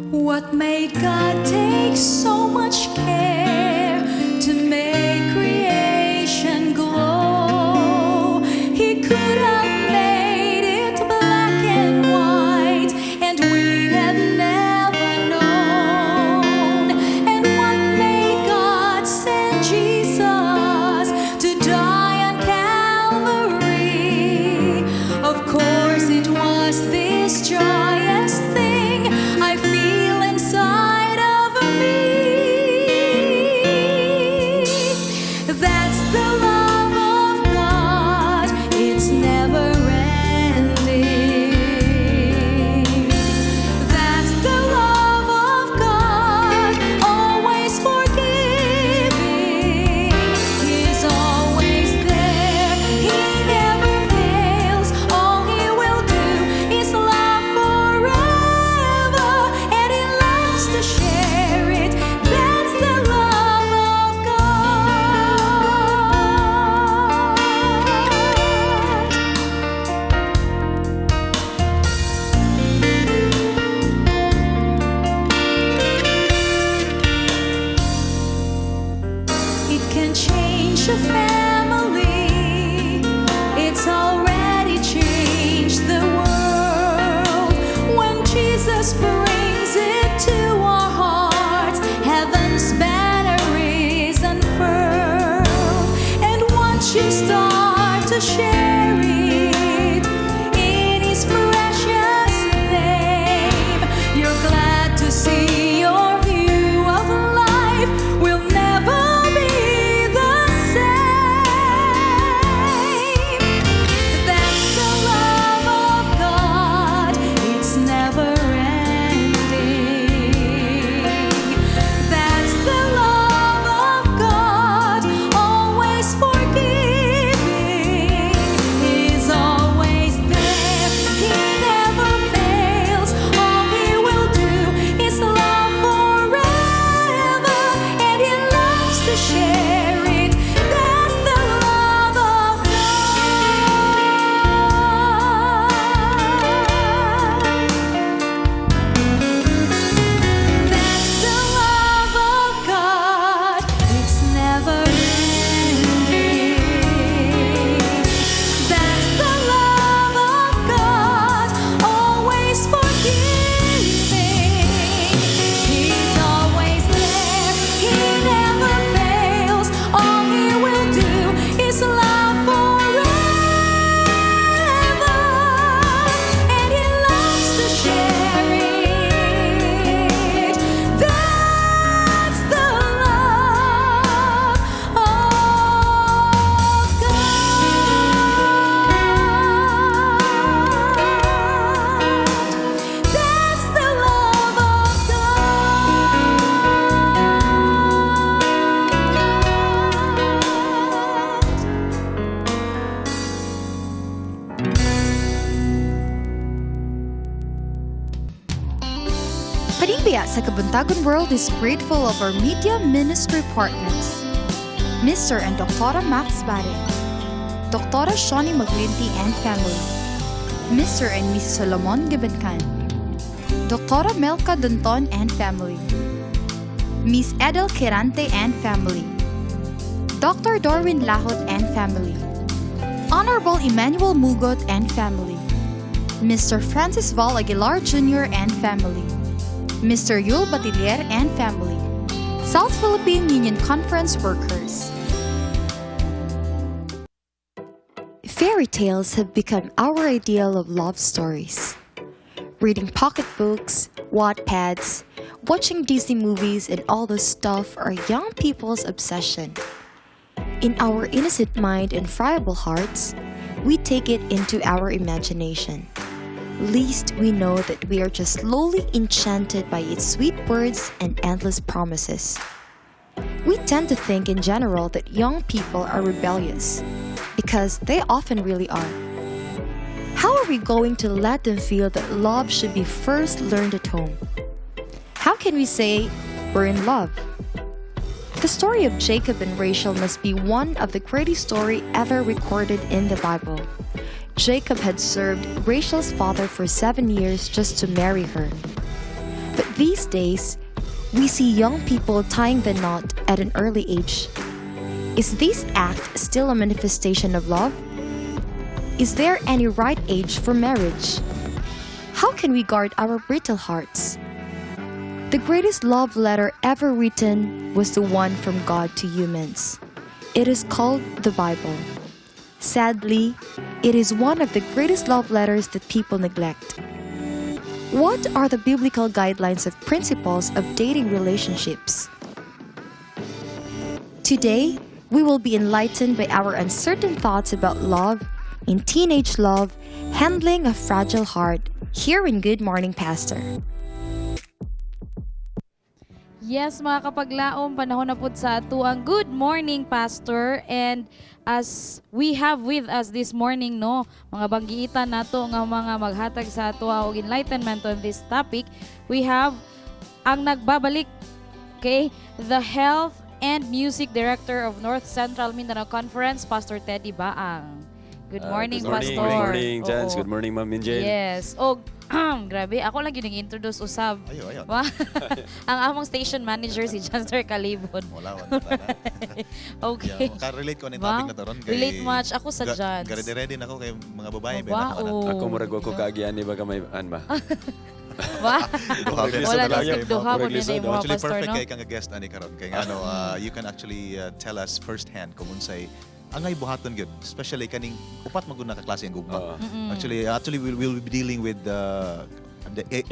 [SPEAKER 8] What made God take so much care to make creation glow? He could have made it black and white, and we'd have never known. And what made God send Jesus to die on Calvary? Of course, it was this joyous thing I feel inside of me. That's the love of God, it's never ending. That's the love of God, always forgiving. He's always there, He never fails. All He will do is love forever, and He loves to share it. That's the love of God. It can change a family. It's already changed the world. When Jesus brings it to our hearts, heaven's banner is unfurled. And once you start to share it in His precious name, you're glad to see your view of life will never be the same. That's the love of God, it's never ending. That's the love of God, always forgiving. He's always there, He never fails. All He will do is love forever, and He loves to share it. That's the love of God. That's the love of God. It's never ending. That's the love of God, always forgiving. He's always there. He never fails. All He will do is love forever, and He loves to share it. That's the love of God. That's the love of God.
[SPEAKER 18] Panimbaya sa Kabuntagon World is grateful of our media ministry partners, Mr. and Dr. Max Barre, Dr. Shawnee Maglinti and family, Mr. and Mrs. Solomon Gibenkan, Dr. Melka Dunton and family, Miss Edel Quirante and family, Dr. Darwin Lahot and family, Honorable Emmanuel Mugot and family, Mr. Francis Val Aguilar Jr. and family, Mr. Yul Batilier and family, South Philippine Union Conference workers. Fairy tales have become our ideal of love stories. Reading pocketbooks, Wattpads, watching Disney movies, and all this stuff are young people's obsession. In our innocent mind and friable hearts, we take it into our imagination. Least we know that we are just slowly enchanted by its sweet words and endless promises. We tend to think in general that young people are rebellious, because they often really are. How are we going to let them feel that love should be first learned at home? How can we say we're in love? The story of Jacob and Rachel must be one of the greatest story ever recorded in the Bible. Jacob had served Rachel's father for 7 years just to marry her. But these days, we see young people tying the knot at an early age. Is this act still a manifestation of love? Is there any right age for marriage? How can we guard our brittle hearts? The greatest love letter ever written was the one from God to humans. It is called the Bible. Sadly, it is one of the greatest love letters that people neglect. What are the biblical guidelines of principles of dating relationships? Today, we will be enlightened by our uncertain thoughts about love, in teenage love, handling a fragile heart, here in Good Morning Pastor.
[SPEAKER 1] Yes, mga kapaglaom, panahon na pud sa ato ang Good Morning Pastor, and as we have with us this morning, no, mga banggiitan nato nga mga maghatag sa ato og enlightenment on this topic, we have ang nagbabalik, okay, the Health and Music Director of North Central Mindanao Conference, Pastor Teddy Baang. Good morning,
[SPEAKER 22] Good morning.
[SPEAKER 1] Pastor.
[SPEAKER 22] Good morning, Jans.
[SPEAKER 1] Oo.
[SPEAKER 22] Good morning, Ma'am Angel.
[SPEAKER 1] Yes. Og grabe, ako lang yun introduce usab.
[SPEAKER 11] Ayo, ayo.
[SPEAKER 1] Ang among station manager si Janser Kalibon.
[SPEAKER 11] Wala, wala.
[SPEAKER 1] Okay.
[SPEAKER 11] Yeah, maka-relate ko ni
[SPEAKER 1] Ba?
[SPEAKER 11] topic na to ron. Kay
[SPEAKER 1] Relate much ako sa Jans.
[SPEAKER 11] Ready na ako kay mga babae.
[SPEAKER 1] Ba, oo.
[SPEAKER 22] Ako murag ko kaagian ni baga may an ba.
[SPEAKER 1] Ba?
[SPEAKER 11] Duha
[SPEAKER 1] Wala na sig duha po
[SPEAKER 22] Murag
[SPEAKER 1] din
[SPEAKER 22] lisod,
[SPEAKER 1] mo,
[SPEAKER 11] Actually,
[SPEAKER 1] Pastor,
[SPEAKER 11] perfect
[SPEAKER 1] no?
[SPEAKER 11] kay kang guest ani karon kay ngano you can actually tell us first hand kung unsay angay buhaton gyud, especially kaning upat man gud na ka klase ang gugma. Actually we'll be dealing with the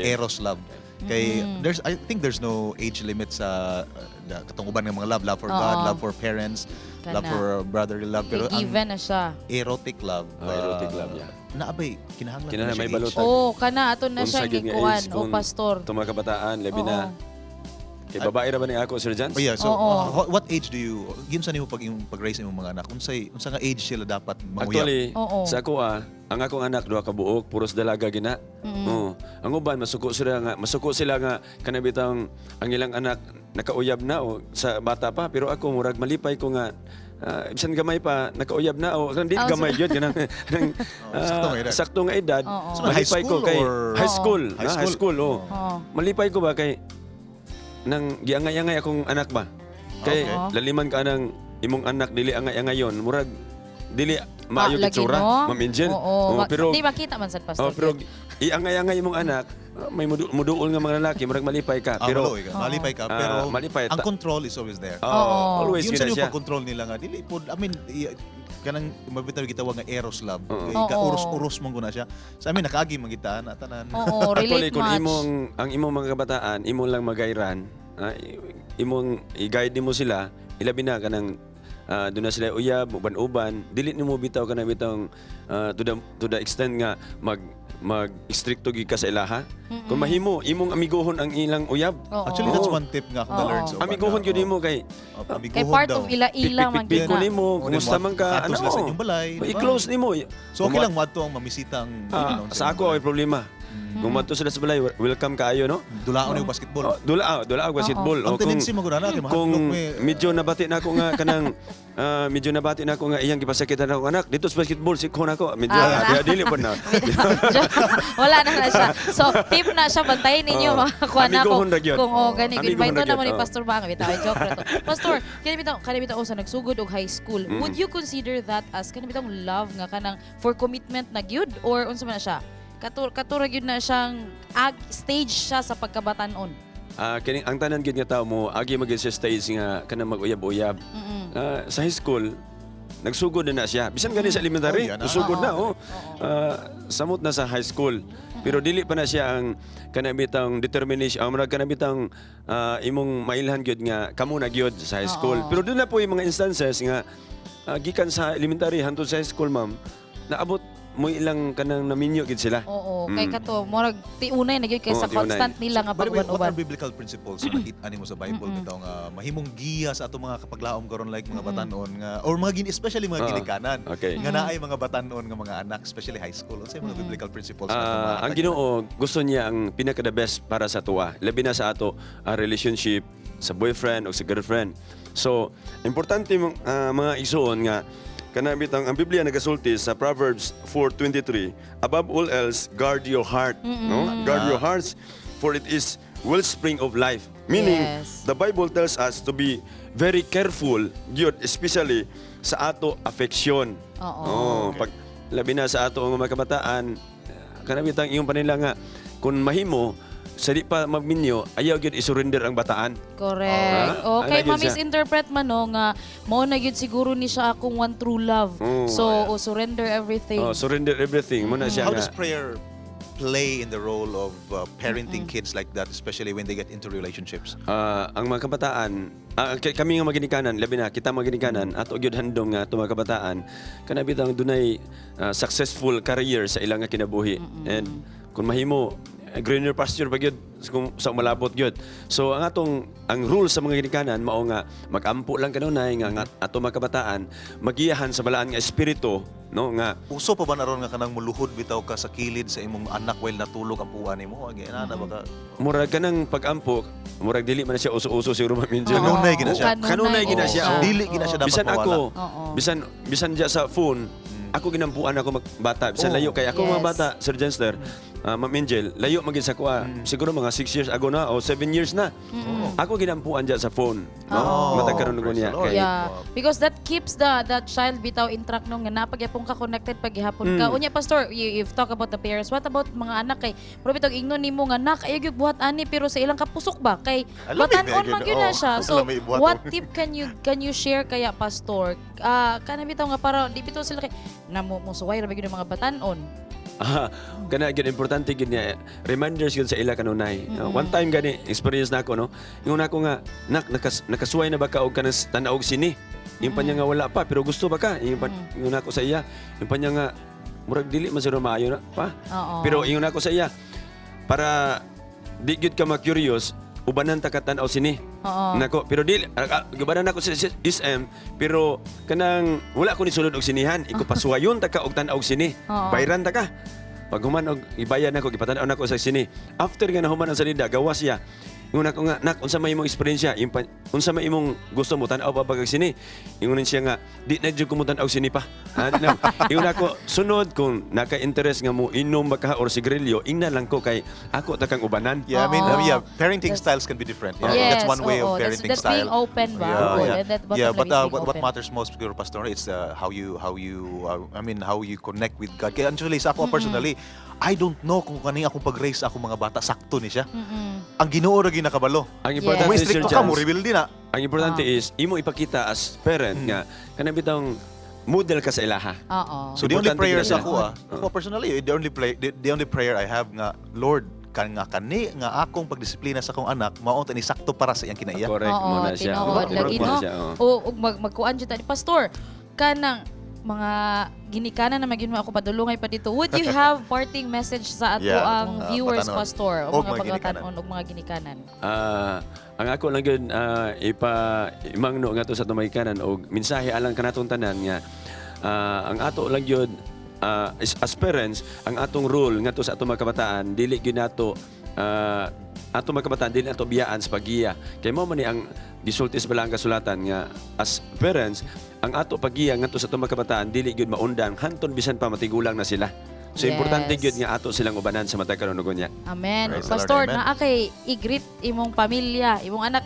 [SPEAKER 11] eros love. Kay there's I think there's no age limit sa katong uban nga mga love, love for God,
[SPEAKER 1] Oo.
[SPEAKER 11] Love for parents, love
[SPEAKER 1] Kana.
[SPEAKER 11] for brotherly love, pero
[SPEAKER 1] Kay
[SPEAKER 11] ang
[SPEAKER 1] given na siya.
[SPEAKER 11] erotic love,
[SPEAKER 22] Oh, erotic love, yeah.
[SPEAKER 11] Naabay kinahanglan
[SPEAKER 22] Kinahanglan
[SPEAKER 11] na siya
[SPEAKER 22] may
[SPEAKER 11] age.
[SPEAKER 22] balutan.
[SPEAKER 1] Oh, kana ato na siya
[SPEAKER 22] Unsa gyud nga
[SPEAKER 1] gikuan
[SPEAKER 22] age
[SPEAKER 1] o
[SPEAKER 22] kung
[SPEAKER 1] pastor.
[SPEAKER 22] Itong mga kabataan, labi na. Kay babae ra ba ni ako, Sir Jans?
[SPEAKER 11] Oh yeah, so
[SPEAKER 1] Oo.
[SPEAKER 11] what age do you ginsa nimo pag imong pag-raise imong mga anak? Unsay unsa nga age sila dapat manguyab?
[SPEAKER 22] Actually,
[SPEAKER 1] Oo.
[SPEAKER 22] sa ako ang akong anak duha ka buok, puros dalaga gina. Oo. Ang uban masuko sila nga kanabitang ang ilang anak nakauyab na o sa bata pa, pero ako murag malipay ko nga bisan gamay pa nakauyab na o kanang di gamay gyud kanang kanang,
[SPEAKER 11] Sakto nga edad.
[SPEAKER 22] Sakto nga edad.
[SPEAKER 1] Oo.
[SPEAKER 11] So, high
[SPEAKER 22] Malipay ko
[SPEAKER 11] school
[SPEAKER 22] kay high school,
[SPEAKER 11] High
[SPEAKER 22] na, high
[SPEAKER 11] school.
[SPEAKER 22] school, oh.
[SPEAKER 1] Oo.
[SPEAKER 22] Malipay ko ba kay nang giangay-angay akong anak ba. Kay laliman ka nang imong anak dili angay-angayon, murag dili maayo
[SPEAKER 1] Ah, lagi,
[SPEAKER 22] gitsura,
[SPEAKER 1] no?
[SPEAKER 22] Ma'am Angel.
[SPEAKER 1] Oo.
[SPEAKER 22] Oh, pero
[SPEAKER 1] di makita man sad, Pastor.
[SPEAKER 22] Oh, pero iangay-angay imong anak, may muduol nga mga lalaki, murag malipay ka.
[SPEAKER 11] Pero
[SPEAKER 22] Pero
[SPEAKER 11] malipay ka, malipay ka, pero
[SPEAKER 22] malipay.
[SPEAKER 11] ang control is always there.
[SPEAKER 22] Oh, always
[SPEAKER 11] Yung
[SPEAKER 22] yun
[SPEAKER 11] sa
[SPEAKER 22] na
[SPEAKER 11] inyo
[SPEAKER 22] siya.
[SPEAKER 11] pag-control nila nga dili po, I mean, kanang mabitaw gitawag nga eros love.
[SPEAKER 22] Oo.
[SPEAKER 11] Kay
[SPEAKER 1] Oo.
[SPEAKER 11] Kauros-uros man guna siya. Sa amin nakaagi man kita na tanan.
[SPEAKER 1] Oo,
[SPEAKER 22] Actually,
[SPEAKER 1] relate
[SPEAKER 22] kung
[SPEAKER 1] much.
[SPEAKER 22] imong ang imong mga kabataan, imong lang magayran, imong i-guide nimo sila, ilabi na kanang doon na sila uyab, uban-uban, dili nimo bitaw kanang bitang to the extent nga mag mag stricto gyud ka sa ilaha. Kung mahimo imong amiguhon ang ilang uyab.
[SPEAKER 1] Oo.
[SPEAKER 11] Actually, that's
[SPEAKER 22] Oo.
[SPEAKER 11] one tip nga akong na-learn sa uban.
[SPEAKER 22] Amiguhon gyud nimo kay
[SPEAKER 1] Kay part of ila-ila man gyud
[SPEAKER 22] Pikpik ko
[SPEAKER 1] na.
[SPEAKER 22] nimo,
[SPEAKER 11] Oo,
[SPEAKER 22] kumusta man ka,
[SPEAKER 11] Kato sila sa inyong balay, di ba?
[SPEAKER 22] I-close nimo.
[SPEAKER 11] So okay lang moadto ang mamisita ang
[SPEAKER 22] Sa ako ay problema. Kung madto sila sa balay, welcome kaayo, no?
[SPEAKER 11] Dulaon yung basketball.
[SPEAKER 22] Oh, dula basketball.
[SPEAKER 11] Ang
[SPEAKER 22] Oh, kung,
[SPEAKER 11] tendency mo gud ana kay
[SPEAKER 22] kung
[SPEAKER 11] mahadlok mi.
[SPEAKER 22] medyo nabati na ako nga kanang medyo nabati na ako nga iyang gipasakitan ako anak dito sa basketball sikhon ako medyo
[SPEAKER 1] Ah,
[SPEAKER 22] dili pa na.
[SPEAKER 1] Wala na na siya. So, tip na siya, bantayin ninyo
[SPEAKER 22] Oo.
[SPEAKER 1] mga kuha na ako.
[SPEAKER 22] Amiguhon ra gyud.
[SPEAKER 1] Kung oh, gani,
[SPEAKER 22] Amiguhon
[SPEAKER 1] invite
[SPEAKER 22] ra
[SPEAKER 1] na mo
[SPEAKER 22] gyud,
[SPEAKER 1] ni
[SPEAKER 22] oo.
[SPEAKER 1] Pastor Bang. Bitaw, ay joke ra to. Pastor, kani bitaw sa nagsugod og high school. Would you consider that as kani bitaw love nga kanang for commitment na gyud or unsa man na siya? Katura gyud na siyang stage siya sa pagkabatanon.
[SPEAKER 22] Kining ang tanan gyud nga tao mo agi magid sa stage nga kanang mag-uyab-uyab. Sa high school nagsugod na na siya. Bisan gani sa elementary,
[SPEAKER 11] Oh, yan, ah.
[SPEAKER 22] nagsugod na oh. Samot na sa high school. Pero dili pa na siya ang kanang bitang determination, ang murag kanang bitang imong mailhan gyud nga kamo na gyud sa high school. Pero doon na po yung mga instances nga gikan sa elementary hangtod sa high school, ma'am, naabot mo ilang kanang naminyo gid sila.
[SPEAKER 1] Oo, kay kato murag tiunay na gyud kay
[SPEAKER 22] Oo,
[SPEAKER 1] sa
[SPEAKER 22] tiunay.
[SPEAKER 1] constant nila nga
[SPEAKER 11] By the way, what
[SPEAKER 1] pag-uban-uban.
[SPEAKER 11] are biblical principles na nakita nimo sa Bible bitaw nga mahimong giya sa atong mga kapaglaom karon, like mga batanon nga or mga especially mga ginikanan nga naay mga batanon nga mga anak, especially high school? Unsay mga biblical principles nga atong
[SPEAKER 22] Ang
[SPEAKER 11] mahatag?
[SPEAKER 22] Ginoo gusto niya ang pinaka the best para sa tuwa. Labi na sa ato relationship sa boyfriend o sa girlfriend. So, importante mong mga igsuon nga kana bitang ang Biblia nagasulti sa Proverbs 4:23, "Above all else, guard your heart," no? "Guard your hearts, for it is wellspring of life." Meaning, the Bible tells us to be very careful gyud, especially sa ato affection. Oh, pag labi na sa ato ang mga kabataan, kanang bitang iyong panila nga kung mahimo sa di pa magminyo, ayaw gyud i-surrender ang bataan.
[SPEAKER 1] Correct.
[SPEAKER 22] Ah,
[SPEAKER 1] Okay,
[SPEAKER 22] ana gyud siya.
[SPEAKER 1] ma-misinterpret man no nga mao na gyud siguro ni siya akong one true love.
[SPEAKER 22] Oo.
[SPEAKER 1] So, oh, surrender everything.
[SPEAKER 22] Oh, surrender everything mo na siya
[SPEAKER 11] How
[SPEAKER 22] nga.
[SPEAKER 11] does prayer play in the role of parenting kids like that, especially when they get into relationships?
[SPEAKER 22] Ang mga kabataan, kami nga maginikanan, labi na kita maginikanan, ato gyud handom nga ato mga kabataan kana bitang dunay successful career sa ilang nga kinabuhi. And kung mahimo greener pasture pa gyud kung sa malabot gyud. So ang atong ang rule sa mga ginikanan mao nga magampo lang kanunay nga ato mga kabataan magiyahan sa balaan nga espiritu, no, nga
[SPEAKER 11] Uso pa ba na ron nga kanang muluhod bitaw ka sa kilid sa imong anak while natulog ang puan nimo? Ag ana ba ka?
[SPEAKER 22] Murag kanang pag-ampo, murag dili man na siya uso-uso siguro, Ma'am Angel.
[SPEAKER 11] Kanunay gina siya.
[SPEAKER 22] Kanunay gina siya.
[SPEAKER 11] Oo.
[SPEAKER 22] Oh.
[SPEAKER 11] Dili gina siya dapat
[SPEAKER 22] Bisan
[SPEAKER 11] mawala.
[SPEAKER 22] ako, bisan bisan diya sa phone, ako ginampuan ako magbata. Bisan layo kay ako mga bata, Sir Jenster, Ma'am Angel, layo magin sa kuha. Siguro mga 6 years ago na o 7 years na. Ako ginampuan diya sa phone, no? Matag karon ko
[SPEAKER 11] Praise
[SPEAKER 22] niya.
[SPEAKER 11] the Lord.
[SPEAKER 1] Yeah, because that keeps the child bitaw in track no nga napagyapon ka connected paghihapon ka. Unya, Pastor, you've talked about the parents. What about mga anak kay pero bitaw ingnon nimo nga nak ayaw gyud buhat ani, pero sa ilang kapusok ba kay
[SPEAKER 11] Alam,
[SPEAKER 1] batan-on
[SPEAKER 11] eh,
[SPEAKER 1] man gyud na
[SPEAKER 11] oh,
[SPEAKER 1] siya. So
[SPEAKER 11] alam, may buhat,
[SPEAKER 1] what
[SPEAKER 11] oh.
[SPEAKER 1] tip can you share kaya, Pastor? Ah, kana bitaw nga para di bitaw sila kay namo mo suway ra ba gyud ang mga batan-on.
[SPEAKER 22] Kana gyud importante gyud niya reminders gyud sa ila kanunay. One time gani experience na ako, no. Ingon ako nga, "Nak, nakasuway na ba ka og kanang tan-aw og sine?" Yung pa niya nga wala pa, pero gusto ba ka? Yung pa, ingon ako sa iya. Yung pa niya nga murag dili man siguro maayo na pa. Pero ingon ako sa iya para di gyud ka ma-curious, ubanan ta ka tan-aw sine. Nako, pero dili gubanan ako sa SM, pero kanang wala ko ni sulod og sinihan, iko pasuwayon ta ka og tan-aw og sine. Bayran ta ka. Pag human og ibayan nako, gipatan-aw nako sa sine. After nga nahuman ang salida, gawas siya. Ingon ako nga, "Nak, unsa may imong eksperyensya? Unsa may imong gusto mo tan-aw pa ba kag sine?" Ingon siya nga, "Di na jud ko mo tan-aw sine pa." Ah, di na. Ingon ako, "Sunod kung naka-interest nga mo inom ba ka or sigarilyo, ingna lang ko kay ako ta kang ubanan."
[SPEAKER 11] Yeah, I mean, yeah, parenting styles can be different. Yeah,
[SPEAKER 1] Yes,
[SPEAKER 11] that's one way
[SPEAKER 1] oo.
[SPEAKER 11] of parenting
[SPEAKER 1] That's
[SPEAKER 11] style.
[SPEAKER 1] being open ba?
[SPEAKER 11] Yeah,
[SPEAKER 1] Oo,
[SPEAKER 11] yeah.
[SPEAKER 1] and that bottom
[SPEAKER 11] Yeah,
[SPEAKER 1] line
[SPEAKER 11] but
[SPEAKER 1] is being
[SPEAKER 11] what
[SPEAKER 1] open.
[SPEAKER 11] matters most, siguro, Pastor, it's how you, I mean, how you connect with God. Kaya actually, sa ako personally, I don't know kung kaning akong pag-raise sa akong mga bata, sakto ni siya. Ang Ginoo ra gyud nakabalo.
[SPEAKER 22] Ang importante,
[SPEAKER 11] Kung may
[SPEAKER 22] Sir
[SPEAKER 11] stricto ka,
[SPEAKER 22] Jans,
[SPEAKER 11] mo reveal din na.
[SPEAKER 22] ang importante is imo ipakita as parent nga kanang bitong model ka sa ilaha.
[SPEAKER 11] So the only
[SPEAKER 22] Importante
[SPEAKER 11] prayer
[SPEAKER 22] gid
[SPEAKER 11] sa
[SPEAKER 22] na
[SPEAKER 11] ako
[SPEAKER 22] siya.
[SPEAKER 11] ako personally, the only prayer I have nga, "Lord, kan nga kani nga akong pagdisiplina sa akong anak mao ni sakto para sa iyang kinaiya."
[SPEAKER 22] Correct
[SPEAKER 1] Oo,
[SPEAKER 22] mo na siya.
[SPEAKER 1] tinuod
[SPEAKER 22] Correct
[SPEAKER 1] lagi
[SPEAKER 22] mo na
[SPEAKER 1] no.
[SPEAKER 22] siya, oo.
[SPEAKER 1] O ug magkuan jud ta ni Pastor kanang mga ginikanan na magin mo ako padulungay pa dito. Would you have parting message sa ato
[SPEAKER 11] Yeah,
[SPEAKER 1] ang viewers,
[SPEAKER 11] batanon.
[SPEAKER 1] Pastor, o
[SPEAKER 11] Og
[SPEAKER 1] mga
[SPEAKER 11] mga ginikanan.
[SPEAKER 1] pagkatanon og mga ginikanan?
[SPEAKER 22] Ang ako lang gyud ipa imangno nga to sa tumagikanan og mensahe alang kanatong tanan nga ang ato lang gyud as parents, ang atong role ngadto sa atong mga kabataan, dili gyud nato atong mga kabataan dili nato biyaan sa paggiya kay mao man ni ang gisulti sa balaang kasulatan nga as parents ang ato paggiya ngadto sa atong mga kabataan dili gyud maundan hantod bisan pa matigulang na sila. So importante gyud nga ato silang ubanan sa matag karon niya.
[SPEAKER 1] Amen.
[SPEAKER 11] Praise the Lord,
[SPEAKER 1] Pastor,
[SPEAKER 11] amen.
[SPEAKER 1] naa kay i-greet imong pamilya, imong anak.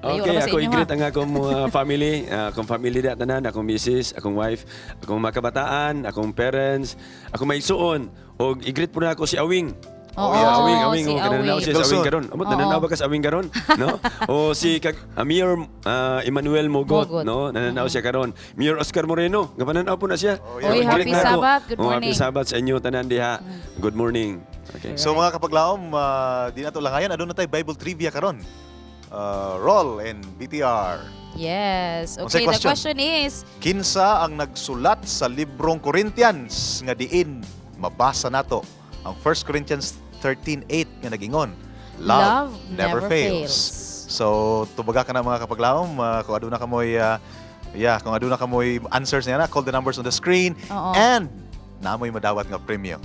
[SPEAKER 1] Layo
[SPEAKER 22] Okay,
[SPEAKER 1] ra ba sa
[SPEAKER 22] ako
[SPEAKER 1] inyo,
[SPEAKER 22] i-greet
[SPEAKER 1] ha?
[SPEAKER 22] ang akong mga family, akong family da tanan, akong misis, akong wife, akong mga kabataan, akong parents, akong maigsuon. Og i-greet po na ako si Awing.
[SPEAKER 1] Oo,
[SPEAKER 22] Yeah, Awing, Awing,
[SPEAKER 1] si
[SPEAKER 22] oh, kananaw
[SPEAKER 1] Awing.
[SPEAKER 22] siya sa Awing karon. Amot
[SPEAKER 1] Oo.
[SPEAKER 22] nananaw ba ka sa Awing karon? No? O si kag Mayor Emmanuel Mogot,
[SPEAKER 1] Mogot.
[SPEAKER 22] no? Nananaw siya karon. Mayor Oscar Moreno, nga pananaw po na siya.
[SPEAKER 1] Oh, yeah. Oy,
[SPEAKER 22] I-greet
[SPEAKER 1] happy
[SPEAKER 22] na ako.
[SPEAKER 1] Sabbath. Good
[SPEAKER 22] Oh, happy
[SPEAKER 1] morning.
[SPEAKER 22] Sabbath sa inyo tanan diha. Good morning. Okay.
[SPEAKER 11] So mga kapaglaom, di na to langayan, aduna tay Bible trivia karon. Roll and BTR.
[SPEAKER 1] Yes.
[SPEAKER 11] Unsay
[SPEAKER 1] Okay, the
[SPEAKER 11] question?
[SPEAKER 1] question is,
[SPEAKER 11] Kinsa ang nagsulat sa librong Corinthians nga diin mabasa nato ang 1 Corinthians 13:8 nga nagingon,
[SPEAKER 1] Love
[SPEAKER 11] Love, never
[SPEAKER 1] never
[SPEAKER 11] fails.
[SPEAKER 1] fails.
[SPEAKER 11] So tubaga ka na mga kapaglaom, kung aduna kamoy yeah, kung aduna kamoy answers niya na, call the numbers on the screen
[SPEAKER 1] Oo.
[SPEAKER 11] and namoy madawat nga premyo.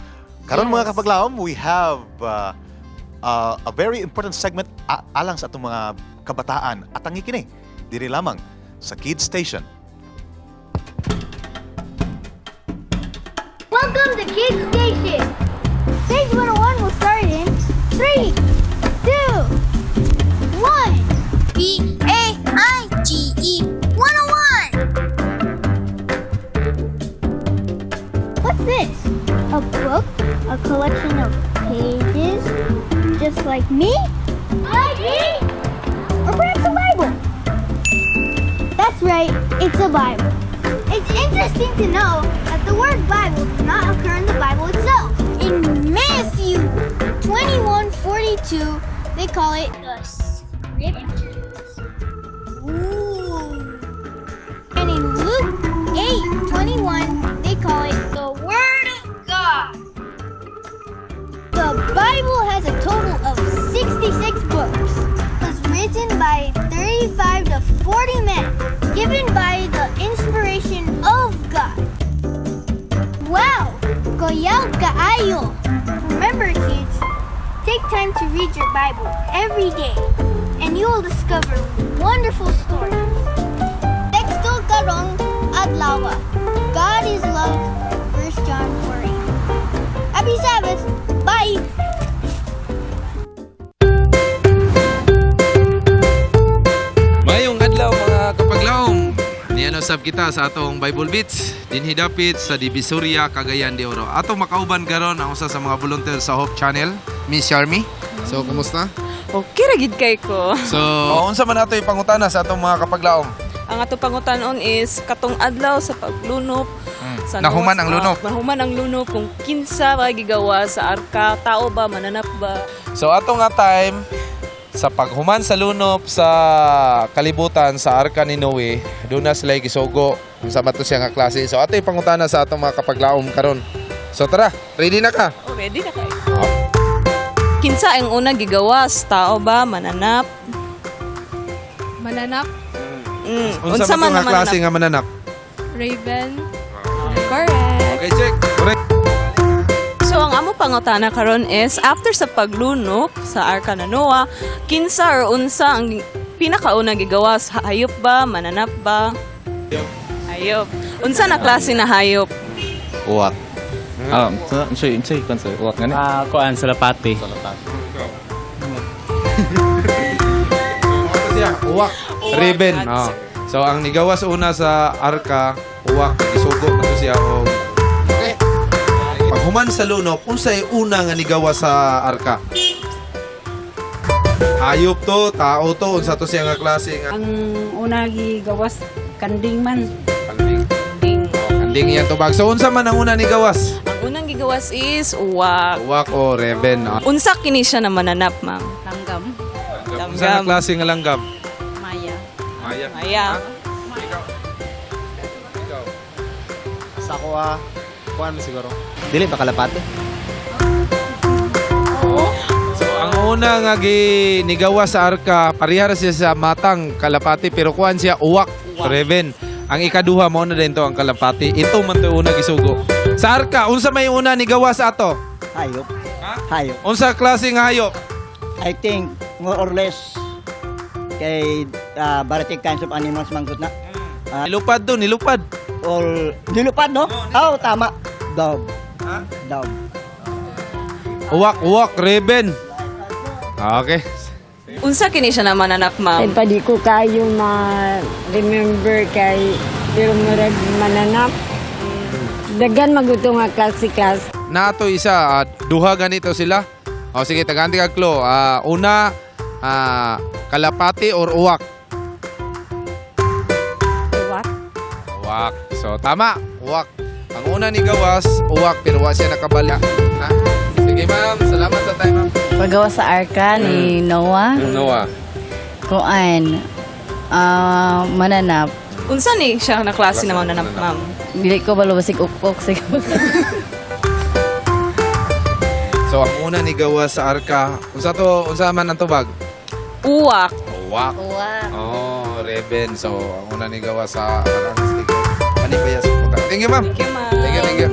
[SPEAKER 11] Karon mga kapaglaom, we have a very important segment alang sa atong mga kabataan at ang kini diri lamang sa Kids Station.
[SPEAKER 4] Welcome to Kids Station. Page 101 will start in 3, 2, 1. Paige 101. What's this? A book? A collection of pages? Just like me? Like me? Or perhaps a Bible? That's right, it's a Bible. It's interesting to know that the word Bible does not occur in the Bible itself. In Matthew 21:42, they call it the Scriptures. Ooh. And in Luke 8:21, they call it the Word of God. The Bible has a total of 66 books. It was written by 35 to 40 men, given by the inspiration of God. Wow! Goyal kaayo! Remember, kids, take time to read your Bible every day, and you will discover wonderful stories. Texto karong adlaw. God is love, 1 John 4:8. Happy Sabbath! Bye!
[SPEAKER 5] Mayong adlaw mga kapaglaom. Niano sab kita sa atong Bible Beats dinhi dapit sa Divisoria, Cagayan de Oro. Atong makauban karon ang usa sa mga volunteer sa Hope Channel, Miss Sharmi. So, kumusta?
[SPEAKER 23] Okay ra gid kay ko.
[SPEAKER 5] So, unsa man ato ipangutana sa atong mga kapaglaom?
[SPEAKER 23] Ang ato pangutanon is katong adlaw sa paglunop sa
[SPEAKER 5] Nahuman ang lunop.
[SPEAKER 23] Nahuman ang lunop kung kinsa ba gigawa sa arka, tao ba, mananap ba?
[SPEAKER 5] So ato nga time sa paghuman sa lunop sa kalibutan sa Arka ni Noe, doon na sila gisugo kung sa mato siya nga klase. So ato ipangutana sa atong mga kapaglaom karon. So tara, ready na ka?
[SPEAKER 23] Oh, ready na kay. Kinsa ang una gigawas, tao ba, mananap?
[SPEAKER 24] Mananap?
[SPEAKER 5] Unsa man to nga klase nga mananap?
[SPEAKER 24] Raven?
[SPEAKER 23] Correct.
[SPEAKER 5] Okay, check. Correct.
[SPEAKER 23] So ang amo pangutana karon is after sa paglunop sa Arka na Noah, kinsa or unsa ang pinakauna gigawas, hayop ba, mananap ba? Hayop. Unsa na klase na hayop?
[SPEAKER 25] Uwak. Ah, unsay unsay kan sa uwak ngani?
[SPEAKER 26] Ah, kuan sa lapate.
[SPEAKER 5] Siya, uwak. Ribbon. Oh. So ang nigawas una sa arka, uwak, gisugo na to siya og. Okay. Paghuman sa lunop, unsay una nga nigawas sa arka? Hayop to, tao to, unsa to siya nga klase nga
[SPEAKER 27] Ang una gigawas kanding man.
[SPEAKER 5] Kanding. Kanding iya tubag. So unsa man ang una nigawas?
[SPEAKER 23] Ang unang gigawas is uwak.
[SPEAKER 5] Uwak o reben. Oh.
[SPEAKER 23] Unsa kini siya na mananap, ma'am?
[SPEAKER 27] Langgam.
[SPEAKER 5] Unsa nga klase nga langgam?
[SPEAKER 27] Maya.
[SPEAKER 5] Maya.
[SPEAKER 23] Maya.
[SPEAKER 15] Sa ako kuan siguro. Dili pa kalapate.
[SPEAKER 5] So ang una nga gi nigawa sa arka, pareha ra siya sa matang kalapati pero kuan siya uwak, Raven. Ang ikaduha mo na din to ang kalapati. Ito man to una gisugo. Sa arka, unsa may una nigawa sa ato?
[SPEAKER 28] Hayop. Hayop.
[SPEAKER 5] Unsa klase nga hayop?
[SPEAKER 28] I think more or less kay variety kinds of animals manggod na.
[SPEAKER 5] Nilupad do, nilupad.
[SPEAKER 28] All nilupad no? Oh, tama. Dog. Dog.
[SPEAKER 5] Uwak, uwak, Raven. Okay.
[SPEAKER 23] Unsa kini siya na mananap, ma'am?
[SPEAKER 6] Ay, pa di ko kayo ma-remember kay pero murag mananap. Dagan maguto nga klase-klase.
[SPEAKER 5] Nato isa, duha ganito sila. O sige, tagaan ti kag clue. Una, kalapati or uwak?
[SPEAKER 6] Uwak.
[SPEAKER 5] Uwak. So tama, uwak. Ang una ni gawas, uwak, pero wa siya nakabalik. Ha? Sige ma'am, salamat sa time ma'am.
[SPEAKER 7] Paggawa sa arka ni Noah,
[SPEAKER 5] Noah.
[SPEAKER 7] Kuan, mananap.
[SPEAKER 23] Unsa ni siya na klase na mananap, ma'am?
[SPEAKER 7] Dili ko balo basig ukok siguro.
[SPEAKER 5] So ang una ni gawas sa arka, unsa to, unsa man ang tubag?
[SPEAKER 23] Uwak.
[SPEAKER 5] Uwak.
[SPEAKER 7] Uwak.
[SPEAKER 5] Oh, Reben. So ang una ni gawas sa kanang sticker. Ano ba yan? Thank you, ma'am.
[SPEAKER 23] Thank you, ma'am.
[SPEAKER 5] Thank you, thank you.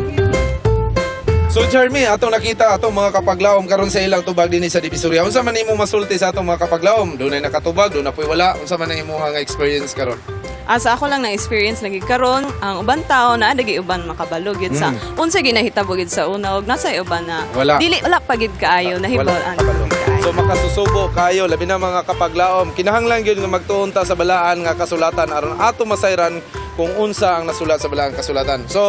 [SPEAKER 5] So Jeremy, atong nakita atong mga kapaglaom karon sa ilang tubag dinhi sa Divisoria. Unsa man nimo masulti sa atong mga kapaglaom? Dunay nakatubag, dunay po'y wala. Unsa man ang imong nga experience karon?
[SPEAKER 23] Sa ako lang na experience lagi karon ang uban tao na dagi uban makabalo gid sa unsa ginahitabo gid sa una og nasa uban na
[SPEAKER 5] Wala.
[SPEAKER 23] Dili wala pa gid kaayo nahibal
[SPEAKER 5] Wala
[SPEAKER 23] ang
[SPEAKER 5] kabalo. So makasusubo kayo labi na mga kapaglaom. Kinahanglan gyud nga magtuon ta sa balaan nga kasulatan aron ato masayran kung unsa ang nasulat sa balaan kasulatan. So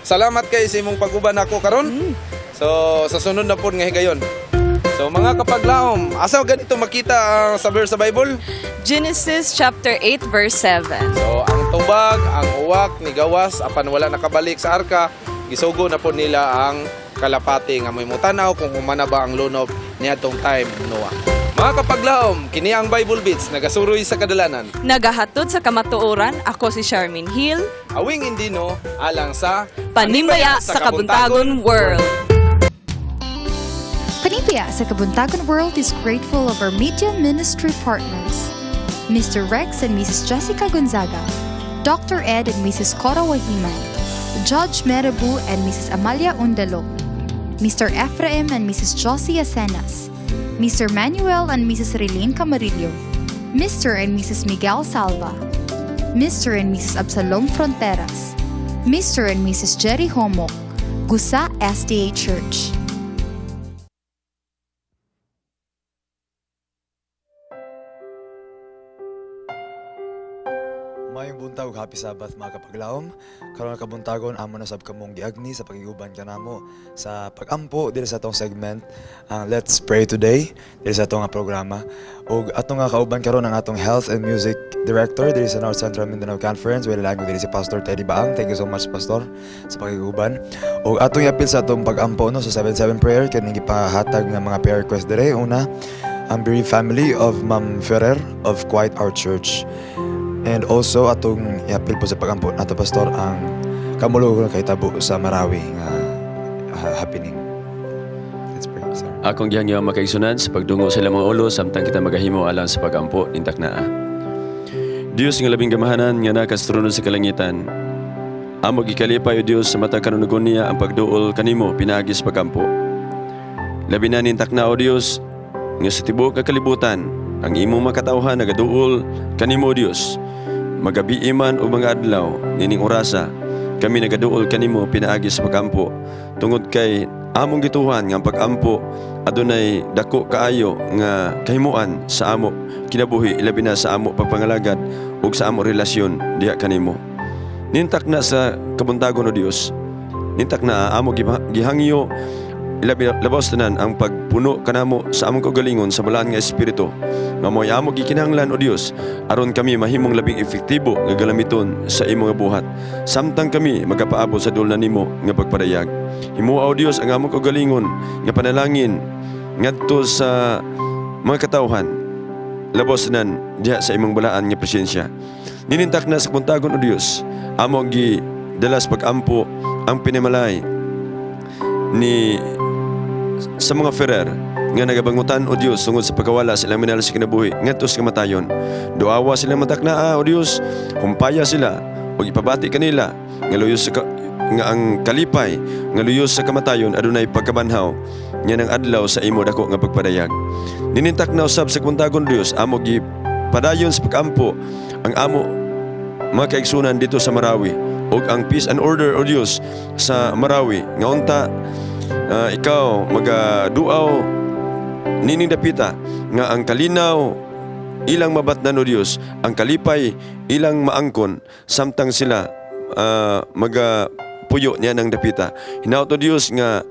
[SPEAKER 5] salamat kay sa imong pag-uban nako karon. So sa sunod na pod nga higayon. So mga kapaglaom, asa ganito makita ang sa verse sa Bible?
[SPEAKER 23] Genesis chapter 8 verse 7.
[SPEAKER 5] So ang tubag, ang uwak ni gawas apan wala nakabalik sa arka, gisugo na po nila ang kalapati nga mo'y mutanaw kung humana ba ang lunob niadtong time Noah. Mga kapaglaom, kini ang Bible Beats nagasuroy sa kadalanan.
[SPEAKER 23] Nagahatod sa kamatuoran, ako si Charmaine Hill,
[SPEAKER 5] Awing Indino alang sa
[SPEAKER 23] Panimbaya sa Kabuntagon World.
[SPEAKER 18] Panimpaya sa Kabuntagon World is grateful of our media ministry partners, Mr. Rex and Mrs. Jessica Gonzaga, Dr. Ed and Mrs. Cora Wahiman, Judge Merabu and Mrs. Amalia Undalo, Mr. Ephraim and Mrs. Josie Asenas, Mr. Manuel and Mrs. Relene Camarillo, Mr. and Mrs. Miguel Salva, Mr. and Mrs. Absalom Fronteras, Mr. and Mrs. Jerry Homo, Gusa SDA Church.
[SPEAKER 9] Mayong buntag ug happy Sabbath mga kapaglaom. Karon kabuntagon amo na sab kamong giagni sa pagiguban kanamo sa pagampo diri sa atong segment ang Let's Pray Today diri sa atong nga programa. Ug atong nga kauban karon ang atong Health and Music Director diri sa North Central Mindanao Conference, well lang diri si Pastor Teddy Baang. Thank you so much, Pastor, sa pakiguban. Ug atong iapil sa atong pagampo no sa 77 prayer kining gipahatag nga mga prayer request dire. Una, ang bereaved family of Ma'am Ferrer of Quiet Our Church. And also atong iapil po sa pagampo nato, Pastor, ang kamulong kahitabo sa Marawi nga happening. Let's pray, sir.
[SPEAKER 22] Akong gihangyo ang makaigsunan sa pagdungo sa ilang mga ulo samtang kita magahimo alang sa pagampo intak naa. Dios nga labing gamahanan nga naa sa trono sa kalangitan. Amo gikalipay, o Dios, sa matag kanunugon niya ang pagduol kanimo pinaagi sa pagampo. Labi na ning takna, o Dios, nga sa tibuok nga kalibutan ang imong makatawhan nagaduol kanimo, o Dios. Magabi man o mga adlaw nining orasa, kami nagaduol kanimo pinaagi sa pagampo tungod kay among gituhan nga ang pagampo adunay dako kaayo nga kahimuan sa amo kinabuhi, ilabi na sa amo pagpangalagad ug sa amo relasyon diha kanimo. Nintak na sa kabuntagon, o Dios, nintak na amo gihangyo ilabi labaw sa tanan ang pagpuno kanamo sa among kaugalingon sa balaan nga espiritu nga mo'y amo gikinahanglan, o Dios, aron kami mahimong labing epektibo nga galamiton sa imong nga buhat samtang kami magapaabot sa duol na nimo nga pagpadayag. Himoa, o Dios, ang among kaugalingon nga panalangin ngadto sa mga katawhan, labaw sa tanan diha sa imong balaan nga presensya. Ninintak na sa kabuntagon, o Dios, amo gi dala sa pagampo ang pinimalay ni sa mga Ferrer nga nagabangutan, o Dios, tungod sa pagkawala sa ilang minahal sa kinabuhi ngadto sa kamatayon. Duawa sila mataknaa, o Dios, humpaya sila ug ipabati kanila nga luyos sa nga ang kalipay nga luyos sa kamatayon adunay pagkabanhaw nya ng adlaw sa imo dako nga pagpadayag. Ninintak na usab sa kabuntagon, Dios, amo gi padayon sa pagampo ang amo mga kaigsunan dito sa Marawi ug ang peace and order, o Dios, sa Marawi nga unta ikaw magaduaw nining dapita nga ang kalinaw ilang mabatnan, O Dios, ang kalipay ilang maangkon samtang sila maga puyo niya ng dapita. Hinaot, O Dios, nga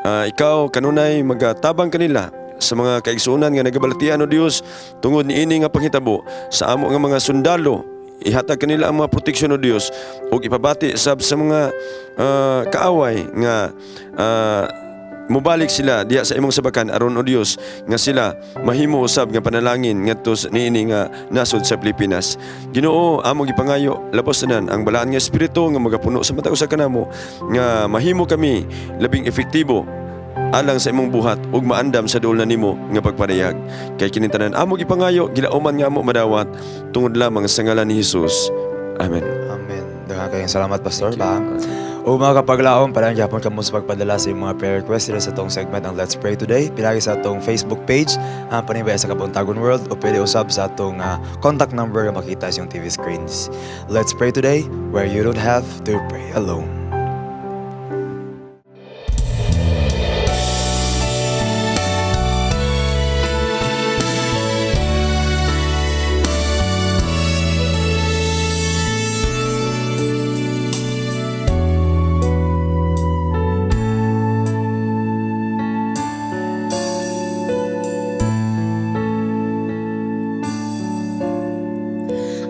[SPEAKER 22] ikaw kanunay magatabang kanila sa mga kaigsuonan nga nagabalatian, O Dios, tungod niini nga panghitabo sa amo nga mga sundalo. Ihatag kanila ang mga proteksyon, O Dios, ug ipabati sab sa mga kaaway nga mubalik sila diha sa imong sabakan aron, O Dios, nga sila mahimo usab nga panalangin ngadto sa niini nga nasod sa Pilipinas. Ginoo, among gipangayo labos tanan ang balaan nga espiritu nga magapuno sa matag usa kanamo nga mahimo kami labing epektibo alang sa imong buhat ug maandam sa duol na nimo nga pagpadayag. Kay kining tanan among gipangayo, gilauman nga amo madawat tungod lamang sa ngalan ni Jesus. Amen.
[SPEAKER 9] Amen. Daghang kayong salamat, Pastor Bang. O mga kapaglaom, padayon gyapon kamo sa pagpadala sa inyong mga prayer requests diri sa atong segment ang Let's Pray Today. Pinagi sa atong Facebook page, ang Panimbaya sa Kabuntagon World, o pwede usab sa atong contact number nga makita sa inyong TV screens. Let's Pray Today, where you don't have to pray alone.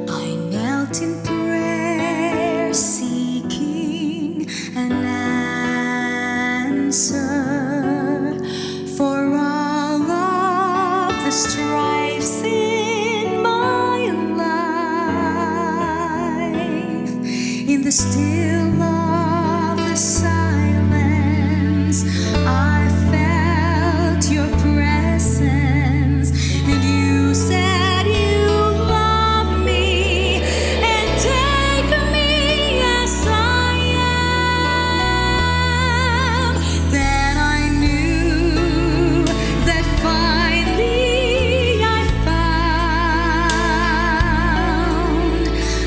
[SPEAKER 8] I knelt in prayer, seeking an answer for all of the strifes in my life. In the still of the silence, I felt your presence, and you said you love me and take me as I am. Then I knew that finally I found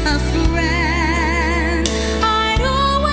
[SPEAKER 8] a friend I'd always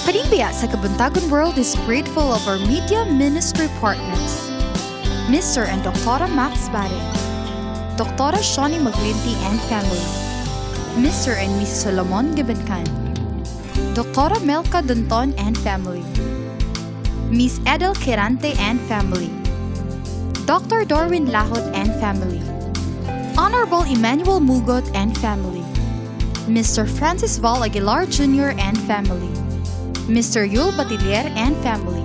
[SPEAKER 18] Panimbaya sa Kabuntagon World is grateful of our media ministry partners, Mr. and Dr. Max Barin, Dr. Shawnee Maglinti and family, Mr. and Mrs. Solomon Gibenkan, Dr. Melka Dunton and family, Miss Edel Quirante and family, Dr. Darwin Lahot and family, Honorable Emmanuel Mugot and family, Mr. Francis Val Aguilar Jr. and family, Mr. Yul Batilier and family,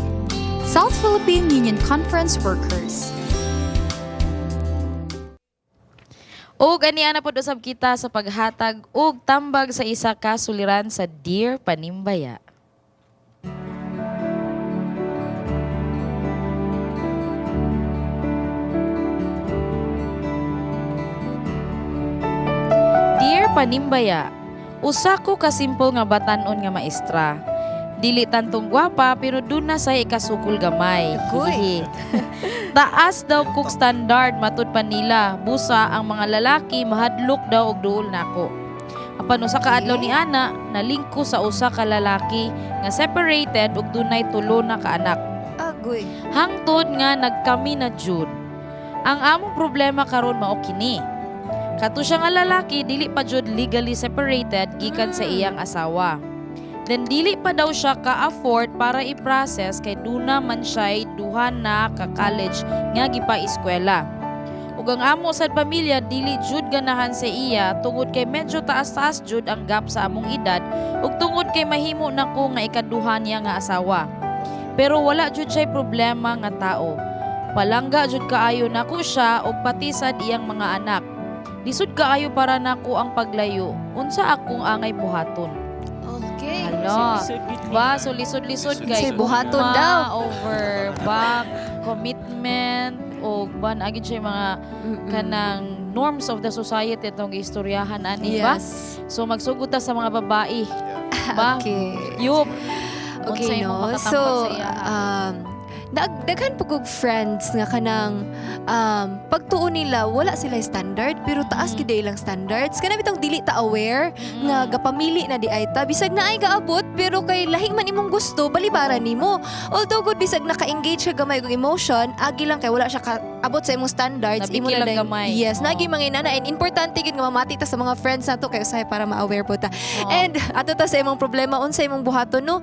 [SPEAKER 18] South Philippine Union Conference workers.
[SPEAKER 1] Ug ania na pod usab kita sa paghatag og tambag sa isa ka suliran sa Dear Panimbaya. Dear Panimbaya, usa ko ka simple nga batan-on nga maestra. Dili tantong gwapa pero duna say ikasukol gamay. Hihi. Taas daw kog standard matud pa nila. Busa ang mga lalaki mahadlok daw og duol nako. Apan usa ka adlaw ni ana, nalingko sa usa ka lalaki nga separated ug dunay tulo na ka anak.
[SPEAKER 2] Agoy.
[SPEAKER 1] Hangtod nga nagkami na jud. Ang among problema karon mao kini. Kato siya nga lalaki dili pa jud legally separated gikan sa iyang asawa. Then dili pa daw siya ka-afford para i-process kay duna man siya'y duha na ka-college nga gipa-eskwela. Ug ang amo sad pamilya dili jud ganahan sa iya tungod kay medyo taas-taas jud ang gap sa among edad ug tungod kay mahimo nako nga ikaduha niya nga asawa. Pero wala jud siya'y problema nga tao. Palangga jud kaayo nako siya ug pati sad iyang mga anak. Lisod kaayo para nako ang paglayo. Unsa akong angay buhaton?
[SPEAKER 2] Okay.
[SPEAKER 1] Hala. Ba, so lisod-lisod kay
[SPEAKER 2] Say, buhaton
[SPEAKER 1] gugma
[SPEAKER 2] daw.
[SPEAKER 1] over back commitment o ba naagid siya yung mga kanang norms of the society itong istoryahan ani ba?
[SPEAKER 2] Yes.
[SPEAKER 1] So magsugod ta sa mga babae. Ba?
[SPEAKER 2] Okay.
[SPEAKER 1] Yup.
[SPEAKER 2] Okay,
[SPEAKER 1] Unsay imong
[SPEAKER 2] no?
[SPEAKER 1] makatambag
[SPEAKER 2] So,
[SPEAKER 1] sa iya?
[SPEAKER 2] Daghan po kog friends nga kanang pagtuo nila wala sila standard pero taas gid ilang standards kana bitong dili ta aware nga gapamili na di ay ta bisag na ay gaabot pero kay lahi man imong gusto balibaran nimo, although good bisag naka-engage ka gamay og emotion, agi lang kay wala siya kaabot sa imong standards.
[SPEAKER 1] Nabiki
[SPEAKER 2] Imo na
[SPEAKER 1] lang
[SPEAKER 2] dayong-
[SPEAKER 1] gamay.
[SPEAKER 2] Yes,
[SPEAKER 1] Oo.
[SPEAKER 2] nagi mga inana and importante gid nga mamati ta sa mga friends nato kay usahay para ma-aware po ta.
[SPEAKER 1] Oo.
[SPEAKER 2] And ato ta sa imong problema, unsa imong buhaton, no?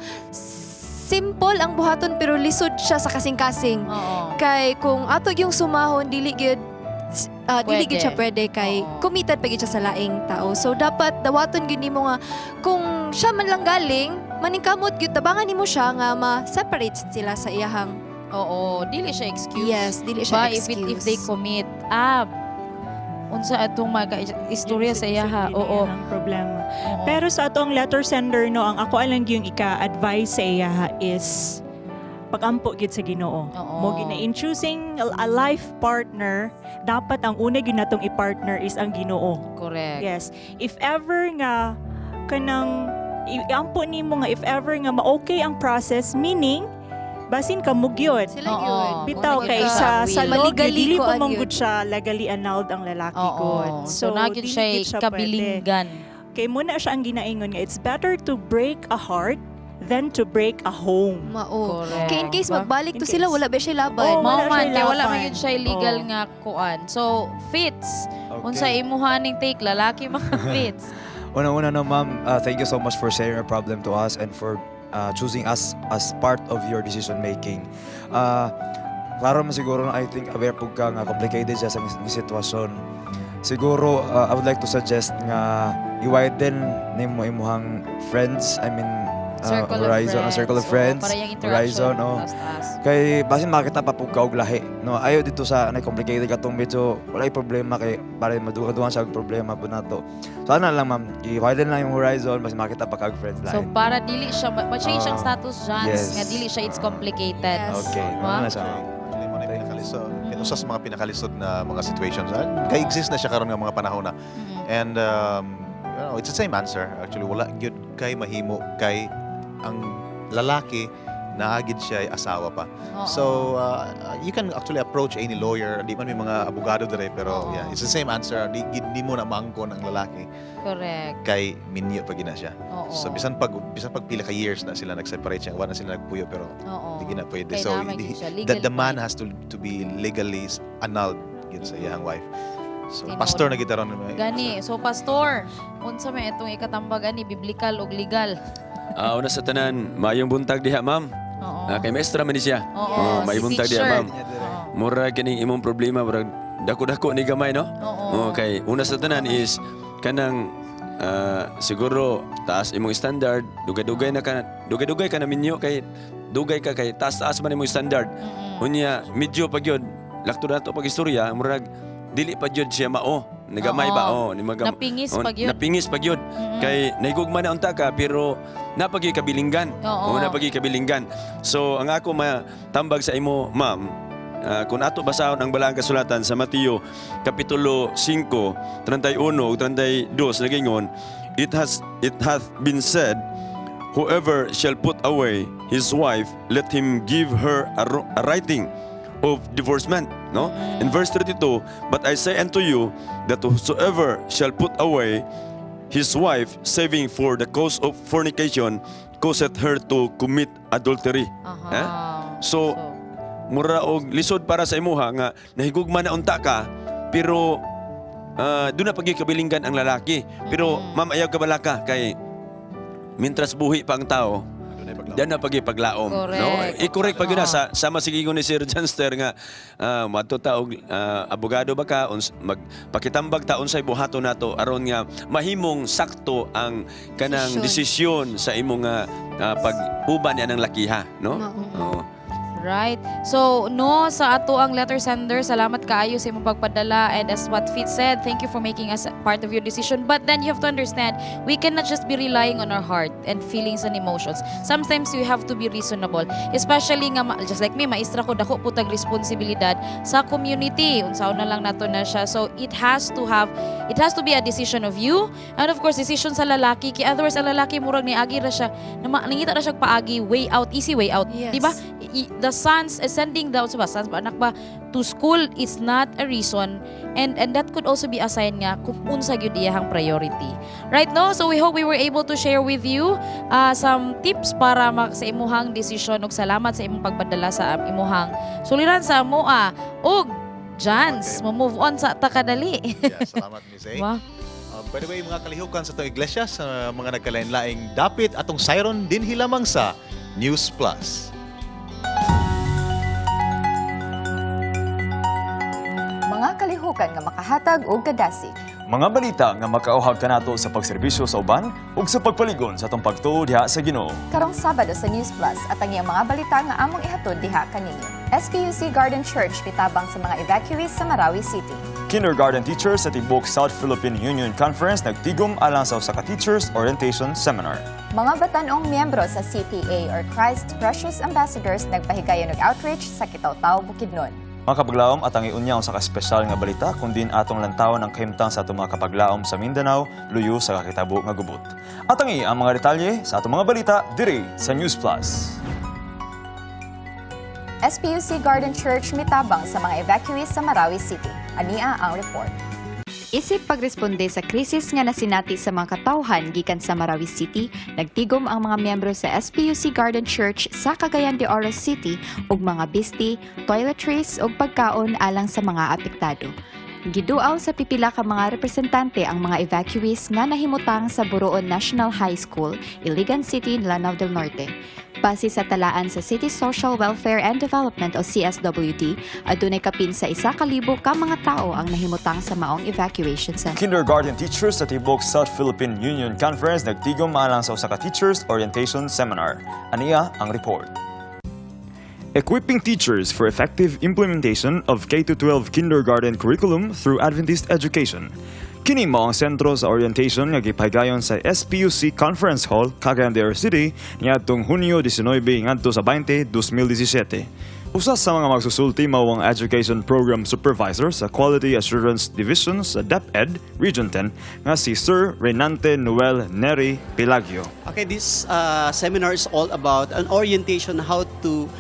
[SPEAKER 2] Simple ang buhaton pero lisod siya sa kasing-kasing.
[SPEAKER 1] Oo.
[SPEAKER 2] Kay kung ato yung sumahon, dili gyud dili gyud siya pwede kay
[SPEAKER 1] Oo.
[SPEAKER 2] committed pa gyud siya sa laing tao. So dapat dawaton gyud nimo nga kung siya man lang galing, maningkamot gyud tabangan nimo siya nga ma-separate sila sa iyahang.
[SPEAKER 1] Oo, dili siya excuse.
[SPEAKER 2] Yes, dili siya
[SPEAKER 1] Ba, if,
[SPEAKER 2] excuse.
[SPEAKER 1] if they commit, unsa atong mga istorya sa iyaha. Oo.
[SPEAKER 10] Ang problema.
[SPEAKER 1] Oo.
[SPEAKER 10] Pero sa atong letter sender, no, ang ako lang yung ika-advise sa iya is pagampo gid sa Ginoo.
[SPEAKER 1] Oo.
[SPEAKER 10] Mo gina in choosing a life partner, dapat ang una gyud natong i-partner is ang Ginoo.
[SPEAKER 1] Correct.
[SPEAKER 10] Yes. If ever nga kanang iampo nimo nga if ever nga ma-okay ang process, meaning basin ka mo gyud.
[SPEAKER 2] Sila
[SPEAKER 1] Oo.
[SPEAKER 2] gyud.
[SPEAKER 10] Bitaw
[SPEAKER 1] Kung
[SPEAKER 10] kay
[SPEAKER 1] nagyud
[SPEAKER 10] sa
[SPEAKER 1] siya
[SPEAKER 10] sa
[SPEAKER 1] will.
[SPEAKER 10] law gyud,
[SPEAKER 2] Maligali
[SPEAKER 10] dili
[SPEAKER 2] ko
[SPEAKER 10] pa
[SPEAKER 2] ang
[SPEAKER 10] man
[SPEAKER 2] yun.
[SPEAKER 10] gud siya legally annulled ang lalaki
[SPEAKER 1] Oo.
[SPEAKER 10] gud.
[SPEAKER 1] So, na gyud
[SPEAKER 10] dili
[SPEAKER 1] siya
[SPEAKER 10] gyud siya pwede.
[SPEAKER 1] kabilinggan.
[SPEAKER 10] Kay muna siya ang ginaingon nga it's better to break a heart than to break a home.
[SPEAKER 2] Mao.
[SPEAKER 1] Correct.
[SPEAKER 2] Kay in case
[SPEAKER 1] Ba?
[SPEAKER 2] magbalik to
[SPEAKER 10] In
[SPEAKER 2] sila
[SPEAKER 10] case.
[SPEAKER 2] wala ba siya laban.
[SPEAKER 10] Oo,
[SPEAKER 1] Mao
[SPEAKER 10] wala
[SPEAKER 1] man
[SPEAKER 10] siya
[SPEAKER 1] kay wala
[SPEAKER 10] laban.
[SPEAKER 1] man gyud siya legal
[SPEAKER 10] Oo.
[SPEAKER 1] nga kuan. So, fits.
[SPEAKER 9] Okay.
[SPEAKER 1] Unsa imuha ning take lalaki mga fits.
[SPEAKER 9] Una-una no, ma'am, thank you so much for sharing your problem to us and for choosing us as part of your decision making. Klaro man siguro na I think aware po ka nga complicated siya sa nga sitwasyon. Siguro I would like to suggest nga i-widen nimo imuhang friends, I mean
[SPEAKER 1] Circle of
[SPEAKER 9] horizon, a
[SPEAKER 1] friends.
[SPEAKER 9] circle of
[SPEAKER 1] Oo,
[SPEAKER 9] friends,
[SPEAKER 1] para yung interaction.
[SPEAKER 9] horizon, oh.
[SPEAKER 1] Taas-taas.
[SPEAKER 9] Kay basin makita pa pug ka og lahi, no? Ayo dito sa anay complicated katong medyo walay problema kay para maduha-duhan sa og problema po nato. So ana lang ma'am, i-widen lang yung horizon basin makita pa kag friends
[SPEAKER 1] So
[SPEAKER 9] lahi.
[SPEAKER 1] para dili siya ma-change ang
[SPEAKER 9] Ah,
[SPEAKER 1] status dyan
[SPEAKER 9] yes.
[SPEAKER 1] nga dili siya it's complicated.
[SPEAKER 2] Yes.
[SPEAKER 9] Okay,
[SPEAKER 1] Ma?
[SPEAKER 9] mao na siya. ma'am.
[SPEAKER 11] Actually, mo na yung pinakalisod. Usa sa mga pinakalisod na mga situations. Kay exist na siya karon nga mga panahon na. And it's the same answer. Actually, wala gyud kay mahimo kay ang lalaki Naa gyud siya asawa pa.
[SPEAKER 1] Oo.
[SPEAKER 11] So you can actually approach any lawyer. Di man may mga abogado dire, pero yeah, it's the same answer. Di mo na maangkon ang lalaki kay minyo pa gyud na siya. So bisan pag pila ka years na sila nag-separate siya, wala na sila nagpuyo, pero di gyud na pwede.
[SPEAKER 1] Kay
[SPEAKER 11] So
[SPEAKER 1] naa man gyud siya,
[SPEAKER 11] the
[SPEAKER 1] legally
[SPEAKER 11] man has to be legally annulled gyud sa iyang wife. So
[SPEAKER 1] Tinuod.
[SPEAKER 11] Pastor na kita ron.
[SPEAKER 1] Gani. So pastor, unsa may itong ikatambag ani, biblical ug legal?
[SPEAKER 22] Ah, una sa tanan, maayong buntag diha, ma'am. Ah, kay maestra man ni siya.
[SPEAKER 1] Oo,
[SPEAKER 22] Oh,
[SPEAKER 1] si
[SPEAKER 22] maayong buntag diha,
[SPEAKER 1] teacher.
[SPEAKER 22] Ma'am. Mura kining imong problema, murag dako-dako ni gamay, no?
[SPEAKER 1] Oo.
[SPEAKER 22] Oh, kay una sa tanan is kanang siguro taas imong standard, dugay-dugay na ka, dugay-dugay ka na minyo kay dugay ka kay taas-taas man imong standard. Unya medyo pa gyud lakto na to pag istorya, murag dili pa gyud siya mao. Nagamay ba? Oh, ni
[SPEAKER 1] Napingis
[SPEAKER 22] oh,
[SPEAKER 1] pa gyud.
[SPEAKER 22] Napingis pa gyud. Kay nahigugma na unta ka pero napagyoy kabilinggan. Oh, napagyoy kabilinggan. So ang ako matambag sa imo, ma'am, kung ato basahon ang balaang kasulatan sa Mateo kapitulo 5, 31 ug 32, nagingon, It hath been said, whoever shall put away his wife, let him give her a writing of divorcement," no? In verse 32, "But I say unto you that whosoever shall put away his wife, saving for the cause of fornication, causeth her to commit adultery." Eh? So, mura og lisod para sa imuha nga nahigugma na unta ka pero doon na pagkikabilinggan ang lalaki. Pero ma'am, ayaw ka balaka kay mintras buhi pa ang tao, dan na pagipaglaom. No? I-correct pag yun na sa sama sige ni Sir Janster nga madto ta og abogado ba ka magpakitambag ta unsay buhaton nato aron nga mahimong sakto ang kanang desisyon sa imong pag-uban niya ng lakiha, no? Oo.
[SPEAKER 1] Right. So, no, sa ato ang letter sender, salamat kaayo sa imong pagpadala, and as what Fit said, thank you for making us part of your decision. But then you have to understand, we cannot just be relying on our heart and feelings and emotions. Sometimes you have to be reasonable. Especially nga, just like me, maestra ko, dako po tag responsibilidad sa community. Unsaon na lang nato na siya. So, it has to be a decision of you and of course, decision sa lalaki. Kay otherwise, ang lalaki, murag ni agi ra siya, na nangita ra siya paagi, way out, easy way out.
[SPEAKER 2] Yes.
[SPEAKER 1] Di ba? The sons sending down sa ba, sons ba, anak ba to school is not a reason, and that could also be a sign nga kung unsa gyud iyahang priority, right, no? So we hope we were able to share with you some tips para sa imuhang desisyon, ug salamat sa imong pagpadala sa imuhang suliran sa amoa. Ug Jans, mo move on sa takadali.
[SPEAKER 11] Yeah, salamat, Miss A.
[SPEAKER 1] Wow.
[SPEAKER 11] By the way, mga kalihukan sa itong iglesia, sa mga nagkalain-laing dapit, atong sayron dinhi lamang sa News Plus.
[SPEAKER 2] Mga kalihukan nga makahatag og kadasig.
[SPEAKER 9] Mga balita nga makauhag kanato sa pagserbisyo sa uban ug sa pagpaligon sa atong pagtuo diha sa Ginoo.
[SPEAKER 2] Karong Sabado sa News Plus, at ang iyang mga balita nga among ihatod diha kaninyo. SPUC Garden Church mitabang sa mga evacuees sa Marawi City.
[SPEAKER 9] Kindergarten teachers sa tibok South Philippine Union Conference nagtigom alang sa usa ka Teachers Orientation Seminar.
[SPEAKER 2] Mga batan-ong miyembro sa CPA or Christ Precious Ambassadors nagpahigayon og outreach sa Kitaw-Taw, Bukidnon.
[SPEAKER 9] Mga kapaglaom, at ang iunya usa ka espesyal nga balita kundi atong lantawon ang kahimtang sa atong mga kapaglaom sa Mindanao luyo sa kakitabo nga gubot. At ang ang mga detalye sa atong mga balita diri sa News Plus.
[SPEAKER 2] SPUC Garden Church mitabang sa mga evacuees sa Marawi City. Ania ang report.
[SPEAKER 18] Isip pagresponde sa krisis nga nasinati sa mga katawhan gikan sa Marawi City, nagtigom ang mga miyembro sa SPUC Garden Church sa Cagayan de Oro City og mga bisti, toiletries ug pagkaon alang sa mga apektado. Giduaw sa pipila ka mga representante ang mga evacuees nga nahimutang sa Buroon National High School, Iligan City, Lanao del Norte. Base sa talaan sa City Social Welfare and Development o CSWD, adunay kapin sa 1,000 ka mga tao ang nahimutang sa maong evacuation center.
[SPEAKER 9] Kindergarten teachers sa tibok South Philippine Union Conference nagtigom alang sa usa ka Teachers Orientation Seminar. Ania ang report. Equipping teachers for effective implementation of K-12 kindergarten curriculum through Adventist education. Kini mao ang sentro sa orientation nga gipahigayon sa SPUC Conference Hall, Cagayan de Oro City, niadtong Hunyo 19 ngadto sa 20, 2017. Usa sa mga magsusulti mao ang Education Program Supervisor sa Quality Assurance Division sa DepEd Region 10 nga si Sir Renante Noel Neri Pelagio.
[SPEAKER 12] Okay, this seminar is all about an orientation how to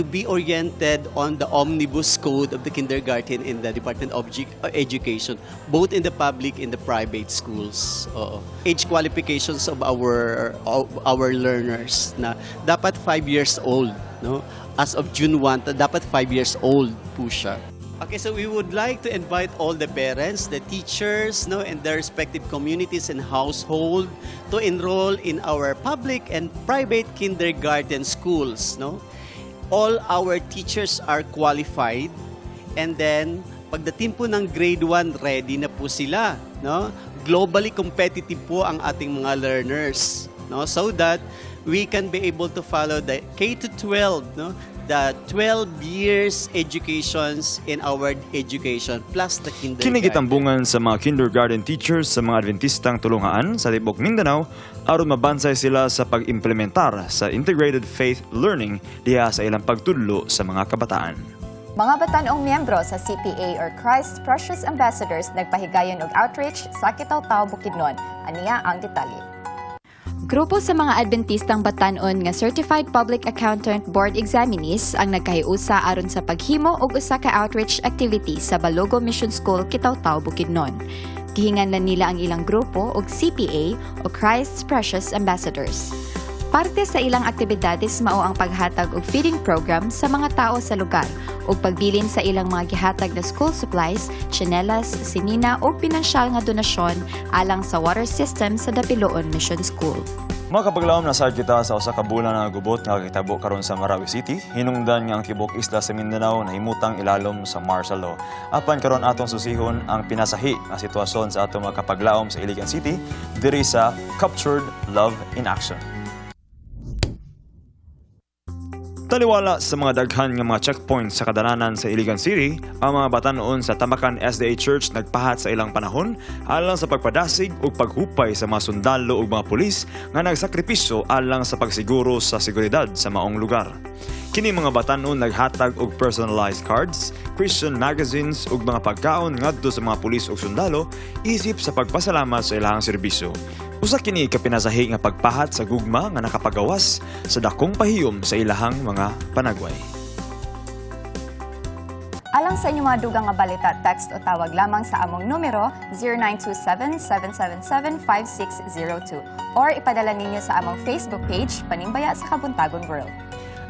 [SPEAKER 12] be oriented on the omnibus code of the kindergarten in the Department of Education, both in the public and the private schools. Oo. Age qualifications of our learners na dapat 5 years old, no? As of June 1, dapat 5 years old po siya. Okay, so we would like to invite all the parents, the teachers, no, and their respective communities and household to enroll in our public and private kindergarten schools, no? All our teachers are qualified, and then pagdating po ng grade 1, ready na po sila, no? Globally competitive po ang ating mga learners, no? So that we can be able to follow the K to 12, no? The 12 years educations in our education plus the kindergarten.
[SPEAKER 9] Kini gitambungan sa mga kindergarten teachers sa mga Adventistang tulunghaan sa tibok Mindanao aron mabansay sila sa pag-implementar sa integrated faith learning diha sa ilang pagtudlo sa mga kabataan.
[SPEAKER 13] Mga batan-ong miyembro sa CPA or Christ's Precious Ambassadors nagpahigayon og outreach sa Kitaw-Taw, Bukidnon. Aniya ang detalye.
[SPEAKER 18] Grupo sa mga Adventistang Batan-on nga Certified Public Accountant Board Examinees ang nagkahiusa aron sa paghimo og usa ka outreach activity sa Balogo Mission School, Kitaw-Taw, Bukidnon. Gihinganlan nila ang ilang grupo og CPA o Christ's Precious Ambassadors. Parte sa ilang aktibidades mao ang paghatag og feeding program sa mga tao sa lugar ug pagbilin sa ilang mga gihatag na school supplies, tsinelas, sinina o pinansyal nga donasyon alang sa water system sa Dapiloon Mission School.
[SPEAKER 9] Mga kapaglaom, nasad kita sa usa ka bulan nga gubot nga kahitabo karon sa Marawi City. Hinungdan nga ang tibok isla sa Mindanao nahimutang ilalom sa martial law. Apan karon atong susihon ang pinasahi nga sitwasyon sa atong mga kapaglaom sa Iligan City diri sa Captured Love in Action. Taliwala sa mga daghan nga mga checkpoints sa kadalanan sa Iligan City, ang mga batan-on sa Tamakan SDA Church nagpahat sa ilang panahon alang sa pagpadasig ug paghupay sa mga sundalo ug mga pulis nga nagsakripisyo alang sa pagsiguro sa seguridad sa maong lugar. Kini mga batan-on naghatag og personalized cards, Christian magazines ug mga pagkaon ngadto sa mga pulis ug sundalo isip sa pagpasalamat sa ilang serbisyo. Usa kini ka pinasahi nga pagpahat sa gugma nga nakapagawas sa dakong pahiyom sa ilahang mga panagway.
[SPEAKER 13] Alang sa inyong mga dugang nga balita, text o tawag lamang sa among numero 0927-777-5602 or ipadala ninyo sa among Facebook page, Panimbaya sa Kabuntagon World.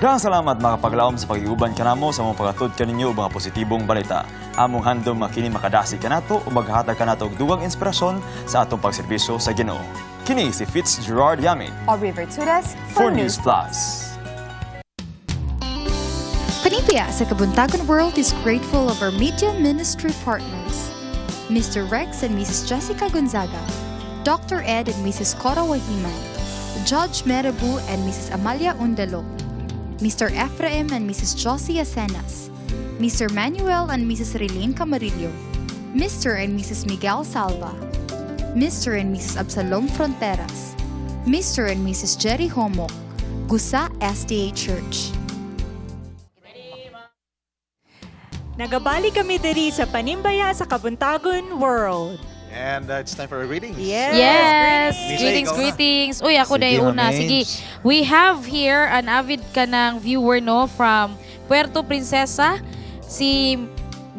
[SPEAKER 9] Daghang salamat, mga kapaglaom, sa pag-iuban kanamo sa among paghatod kaninyo og mga positibong balita. Among handom nga kini makadasig kanato o maghatag kanato og dugang inspirasyon sa atong pagserbisyo sa Ginoo. Kini si Fitz Gerard Yami
[SPEAKER 13] Aubrey Vertudas
[SPEAKER 9] for News Plus.
[SPEAKER 18] Panimbaya sa Kabuntagon World is grateful of our media ministry partners, Mr. Rex and Mrs. Jessica Gonzaga, Dr. Ed and Mrs. Cora Wahiman, Judge Merabu and Mrs. Amalia Undalo, Mr. Ephraim and Mrs. Josie Asenas, Mr. Manuel and Mrs. Relene Camarillo, Mr. and Mrs. Miguel Salva, Mr. and Mrs. Absalom Fronteras, Mr. and Mrs. Jerry Homo, Gusa SDA Church.
[SPEAKER 10] Nagabalik kami diri sa Panimbaya sa Kabuntagon World.
[SPEAKER 11] And it's time for our greetings.
[SPEAKER 10] Yes.
[SPEAKER 1] Yes,
[SPEAKER 11] Miss
[SPEAKER 1] greetings,
[SPEAKER 11] ikaw na.
[SPEAKER 1] Greetings. Uy, ako
[SPEAKER 5] Sige,
[SPEAKER 1] na yung una.
[SPEAKER 5] Ma'am
[SPEAKER 1] Sige.
[SPEAKER 5] Ames.
[SPEAKER 1] We have here an avid kanang viewer, no, from Puerto Princesa, si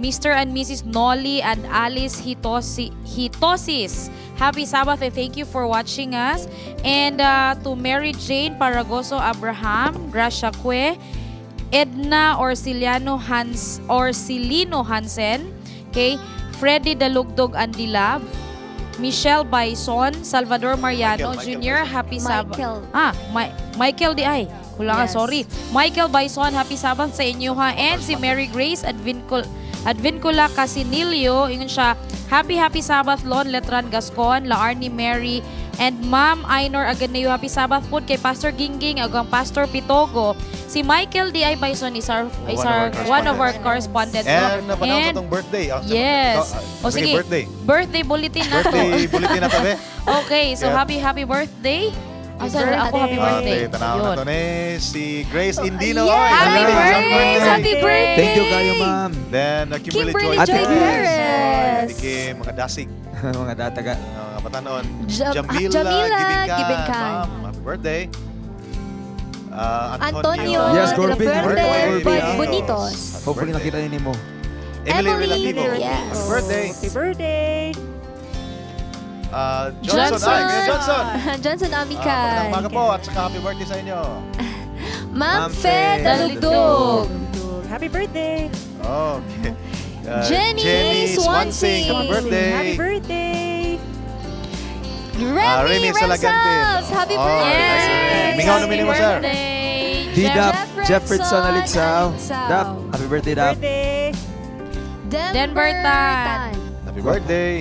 [SPEAKER 1] Mr. and Mrs. Nolly and Alice Hitosis. Happy Sabbath and thank you for watching us. And to Mary Jane Paragoso Abraham, Gracia Cue, Edna Orciliano Hans Orsilino Hansen, okay, Freddy Dalugdog Andilab, Michelle Bison, Salvador Mariano
[SPEAKER 11] Michael,
[SPEAKER 1] Jr.,
[SPEAKER 11] Michael.
[SPEAKER 1] Happy Sabbath.
[SPEAKER 18] Michael.
[SPEAKER 1] Ah, Michael di ay. Kula ka,
[SPEAKER 18] Yes.
[SPEAKER 1] sorry. Michael Bison, happy Sabbath sa inyo ha. And si Mary Grace Advincula Casinillo, ingon siya, happy happy Sabbath Lon Letran Gascon, La Arnie Mary, and Ma'am Ainor Aganeo. Happy Sabbath po kay Pastor Gingging, agang Pastor Pitogo. Si Michael D.I. Bison is our one of our correspondents.
[SPEAKER 11] And
[SPEAKER 1] no?
[SPEAKER 11] napanahon sa tong birthday. Ah,
[SPEAKER 1] Yes.
[SPEAKER 11] ikaw,
[SPEAKER 1] O sige,
[SPEAKER 11] birthday.
[SPEAKER 1] Birthday bulletin na to.
[SPEAKER 11] Birthday bulletin na to, be.
[SPEAKER 1] Okay, so
[SPEAKER 11] Yeah.
[SPEAKER 1] happy happy birthday. Asa ako happy birthday.
[SPEAKER 11] Okay, tanaw na
[SPEAKER 1] Ayun.
[SPEAKER 11] to ni si Grace Indino.
[SPEAKER 2] Yes!
[SPEAKER 11] Oy,
[SPEAKER 1] Happy
[SPEAKER 11] birthday!
[SPEAKER 1] Happy birthday!
[SPEAKER 9] Thank you kayo, ma'am.
[SPEAKER 11] Then, Kimberly,
[SPEAKER 2] Kimberly
[SPEAKER 11] Joy
[SPEAKER 2] Joy
[SPEAKER 11] Perez.
[SPEAKER 2] Perez.
[SPEAKER 11] Oy, Ate Kim, mga dasig.
[SPEAKER 9] Mga dataga.
[SPEAKER 11] Mga batanon.
[SPEAKER 2] Jamila
[SPEAKER 11] Jamila Gibinkan.
[SPEAKER 2] Gibinkan.
[SPEAKER 11] Ma'am, happy birthday.
[SPEAKER 2] Antonio
[SPEAKER 9] Yes,
[SPEAKER 2] de la
[SPEAKER 9] Gorby.
[SPEAKER 2] Fuerte
[SPEAKER 9] Gorby, ah.
[SPEAKER 2] Bonitos.
[SPEAKER 9] Hopefully nakita niyo mo.
[SPEAKER 11] Emily
[SPEAKER 2] Emily,
[SPEAKER 11] Relativo.
[SPEAKER 2] yes.
[SPEAKER 11] Happy birthday.
[SPEAKER 10] Happy birthday.
[SPEAKER 11] Johnson.
[SPEAKER 2] Johnson.
[SPEAKER 11] Ay, Kuya Johnson.
[SPEAKER 2] Johnson
[SPEAKER 11] Magandang
[SPEAKER 2] Amican.
[SPEAKER 11] umaga po at saka happy birthday sa inyo.
[SPEAKER 2] Ma'am
[SPEAKER 9] Ma'am
[SPEAKER 2] Fe
[SPEAKER 9] Fe.
[SPEAKER 2] Dalugdog.
[SPEAKER 10] Happy birthday.
[SPEAKER 11] Okay.
[SPEAKER 2] Jenny Swansea.
[SPEAKER 11] Happy birthday.
[SPEAKER 10] Happy birthday.
[SPEAKER 11] Ah,
[SPEAKER 2] Remy
[SPEAKER 11] Remy Salagantin.
[SPEAKER 2] Remsals. Happy
[SPEAKER 11] Oh,
[SPEAKER 2] birthday.
[SPEAKER 11] Mingaw na minimo, sir.
[SPEAKER 9] D-Dap,
[SPEAKER 2] Jefferson
[SPEAKER 9] Jefferson Alixao.
[SPEAKER 2] Alixao.
[SPEAKER 9] Dap, happy birthday, Dap.
[SPEAKER 10] Birthday.
[SPEAKER 2] Denver
[SPEAKER 1] Denver Tan.
[SPEAKER 2] Tan.
[SPEAKER 11] Happy birthday.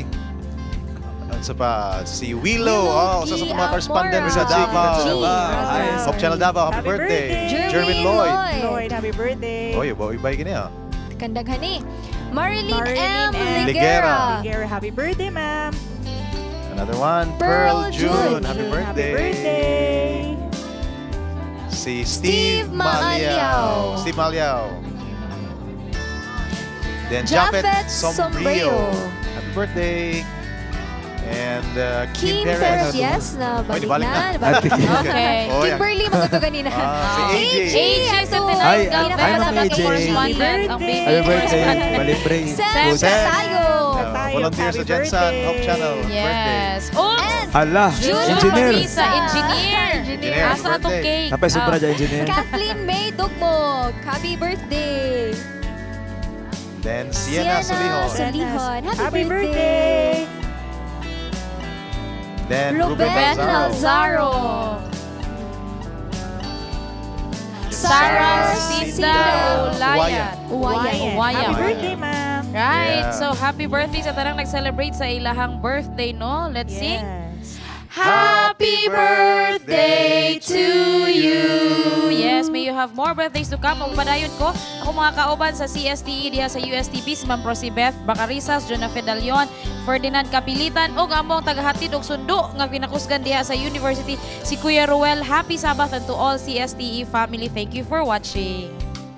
[SPEAKER 11] Ano pa? Si Willow. Oh, usa sa mga correspondent sa Davao.
[SPEAKER 2] G.
[SPEAKER 9] Hi.
[SPEAKER 11] Hope Channel Davao. Happy
[SPEAKER 10] Happy
[SPEAKER 11] birthday.
[SPEAKER 10] birthday.
[SPEAKER 11] Jerwin Lloyd.
[SPEAKER 10] Lloyd, happy birthday.
[SPEAKER 11] Oy, boy, ibay gini ah.
[SPEAKER 2] Kandaghani. Marilyn,
[SPEAKER 10] Marilyn
[SPEAKER 2] M.
[SPEAKER 10] M.
[SPEAKER 2] Ligera.
[SPEAKER 10] Ligera, happy birthday, ma'am.
[SPEAKER 11] Another one.
[SPEAKER 2] Pearl
[SPEAKER 11] Pearl June.
[SPEAKER 2] June.
[SPEAKER 11] Happy birthday.
[SPEAKER 10] Happy birthday.
[SPEAKER 11] Si
[SPEAKER 2] Steve
[SPEAKER 11] Steve Maliao.
[SPEAKER 2] Maaliao.
[SPEAKER 11] Steve Maliao. Then Japet
[SPEAKER 2] Japet
[SPEAKER 11] Sombrio.
[SPEAKER 2] Sombrio.
[SPEAKER 11] Happy birthday. And
[SPEAKER 2] Kim
[SPEAKER 11] Kim Perez.
[SPEAKER 2] Perez, yes, na
[SPEAKER 11] Oy,
[SPEAKER 2] balik
[SPEAKER 11] nibalik
[SPEAKER 2] na.
[SPEAKER 11] na.
[SPEAKER 2] Nabalik na.
[SPEAKER 1] Okay.
[SPEAKER 11] Oy, ang-
[SPEAKER 2] Kimberly, magto kanina.
[SPEAKER 11] Ah, si AJ.
[SPEAKER 1] AJ sa
[SPEAKER 9] Hi,
[SPEAKER 1] Tinay
[SPEAKER 9] hi, Ma'am AJ.
[SPEAKER 1] Correspondent. Ang baby
[SPEAKER 9] Happy birthday.
[SPEAKER 1] correspondent.
[SPEAKER 9] Balibre.
[SPEAKER 2] Sam
[SPEAKER 11] Sam.
[SPEAKER 2] Katayo.
[SPEAKER 11] Volunteer sa
[SPEAKER 10] Happy
[SPEAKER 11] Jensen
[SPEAKER 10] birthday.
[SPEAKER 11] Hope Channel. Happy birthday.
[SPEAKER 1] Yes. Oops!
[SPEAKER 2] And
[SPEAKER 9] Hala,
[SPEAKER 2] June
[SPEAKER 9] engineer.
[SPEAKER 1] Marisa, engineer.
[SPEAKER 11] Engineer,
[SPEAKER 1] Asa atong
[SPEAKER 11] birthday.
[SPEAKER 1] cake?
[SPEAKER 9] Napay sobra
[SPEAKER 1] Ah,
[SPEAKER 9] dyan, engineer.
[SPEAKER 2] Kathleen May Dugmog. Happy birthday.
[SPEAKER 11] Then Sienna
[SPEAKER 2] Sienna
[SPEAKER 11] Solihon.
[SPEAKER 2] Solihon. Happy,
[SPEAKER 10] Happy birthday.
[SPEAKER 11] Then Ruben
[SPEAKER 2] Ruben
[SPEAKER 11] Alzaro.
[SPEAKER 2] Alzaro.
[SPEAKER 1] Sarah Sinda Ulayan.
[SPEAKER 2] Uwayan.
[SPEAKER 1] Uwayan.
[SPEAKER 10] Happy birthday, ma'am.
[SPEAKER 1] Right.
[SPEAKER 11] Yeah.
[SPEAKER 1] So, happy birthday sa tanang nag-celebrate sa ilahang birthday, no? Let's sing.
[SPEAKER 10] Yes.
[SPEAKER 1] Happy birthday to you. Yes, may you have more birthdays to come. Ug padayon ko ako mga kauban sa CSTE diha sa USTP si Ma'am Rosibeth Bacarisas, Jonah Fedalion, Ferdinand Kapilitan ug among tagahatid og sundo nga ginakusgan diha sa university si Kuya Ruel. Happy Sabbath and to all CSTE family. Thank you for watching.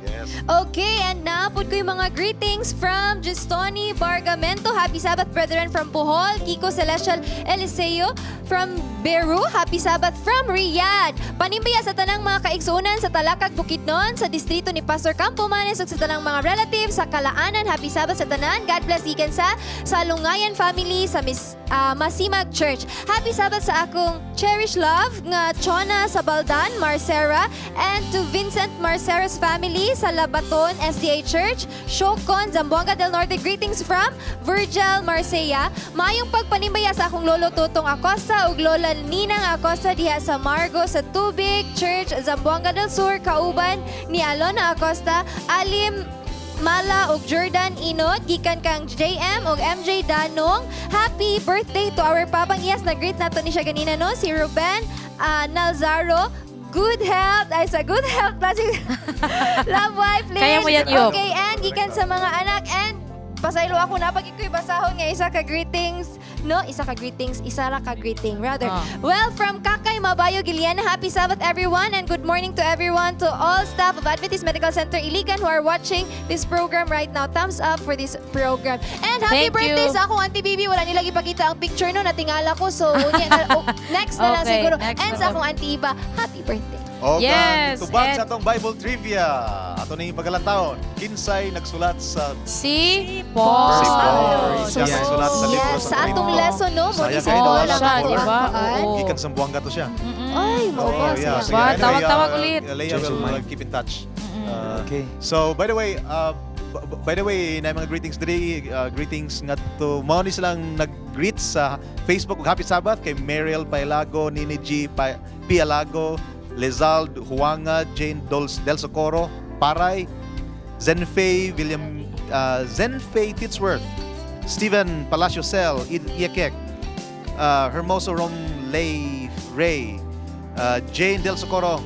[SPEAKER 11] Yes.
[SPEAKER 2] Okay, and naapod ko yung mga greetings from Justoni Bargamento. Happy Sabbath, brethren from Bohol. Kiko Celestial Eliseo from Beru. Happy Sabbath from Riyadh. Panimbaya sa tanang mga kaigsunan sa Talakag, Bukidnon, sa distrito ni Pastor Campo Manes ug sa tanang mga relatives sa Kalaanan. Happy Sabbath sa tanan. God bless ikan sa Salungayan family sa Miss Masimag Church. Happy Sabbath sa akong cherished love nga Chona Sabaldan Marcera and to Vincent Marcera's family sa Labaton SDA Church, Shocon, Zamboanga del Norte. Greetings from Virgil Marcea. Maayong pagpanimbaya sa akong lolo Tutong Acosta ug lola Ninang Acosta diha sa Margo sa Tubig Church, Zamboanga del Sur, kauban ni Alona Acosta, Alim Mala ug Jordan Inod gikan kang JM ug MJ Danong. Happy birthday to our papang iyas na greet nato ni siya ganina no si Ruben Nalzaro. Good health ay sa good health blessing. Love wife Liz.
[SPEAKER 1] Kaya mo yan, Yob.
[SPEAKER 2] Okay, and gikan sa mga anak and pasaylo ako na pag iko'y basahon nga isa ka greetings no isa ka greetings isa ra ka greeting rather.
[SPEAKER 1] Ah.
[SPEAKER 2] Well, from Kakay Mabayo Giliana, happy Sabbath everyone and good morning to everyone, to all staff of Adventist Medical Center Iligan who are watching this program right now. Thumbs up for this program. And happy
[SPEAKER 1] Thank
[SPEAKER 2] birthday
[SPEAKER 1] you.
[SPEAKER 2] sa akong Auntie Bibi. Wala nila ipakita ang picture no, natingala ko. So, unya na, oh, next na lang
[SPEAKER 1] Okay,
[SPEAKER 2] siguro.
[SPEAKER 1] next
[SPEAKER 2] And
[SPEAKER 1] na
[SPEAKER 2] sa
[SPEAKER 1] lang.
[SPEAKER 2] akong Auntie Iba, happy birthday.
[SPEAKER 11] O
[SPEAKER 1] Yes,
[SPEAKER 11] yes, tubag
[SPEAKER 1] and-
[SPEAKER 11] sa atong Bible trivia. Ato ni pagalantaon. Kinsay nagsulat sa
[SPEAKER 1] Si Paul.
[SPEAKER 11] Si Paul. Siya
[SPEAKER 9] Yes.
[SPEAKER 11] nagsulat sa libro
[SPEAKER 2] Yes,
[SPEAKER 11] sa
[SPEAKER 2] sa atong
[SPEAKER 11] Korinto.
[SPEAKER 2] lesson no, mo
[SPEAKER 11] Sayang
[SPEAKER 2] ni si
[SPEAKER 11] kayo,
[SPEAKER 2] Paul
[SPEAKER 11] nawala
[SPEAKER 2] ang
[SPEAKER 1] Siya,
[SPEAKER 2] atong
[SPEAKER 1] di ba?
[SPEAKER 2] kuan.
[SPEAKER 1] Oo.
[SPEAKER 11] Gikan sa Buanga to siya.
[SPEAKER 2] Ay, mao ba
[SPEAKER 11] Oh, yeah.
[SPEAKER 2] siya?
[SPEAKER 11] Sige,
[SPEAKER 1] Ba,
[SPEAKER 11] anyway,
[SPEAKER 1] tawag-tawag ulit.
[SPEAKER 11] Leia
[SPEAKER 9] Change
[SPEAKER 11] will
[SPEAKER 9] your mind.
[SPEAKER 11] keep in touch.
[SPEAKER 9] Okay.
[SPEAKER 11] So, by the way, by the way, na mga greetings diri, greetings nga to mao ni silang nag-greet sa Facebook ug Happy Sabbath kay Mariel Pailago, Nini G Pialago, Lizald Huanga, Jane Dols Del Socorro, Paray, Zenfei William Zenfei Titsworth, Stephen Palacio Cel, Iekek, Hermoso Rom Lay Ray, Jane Del Socorro,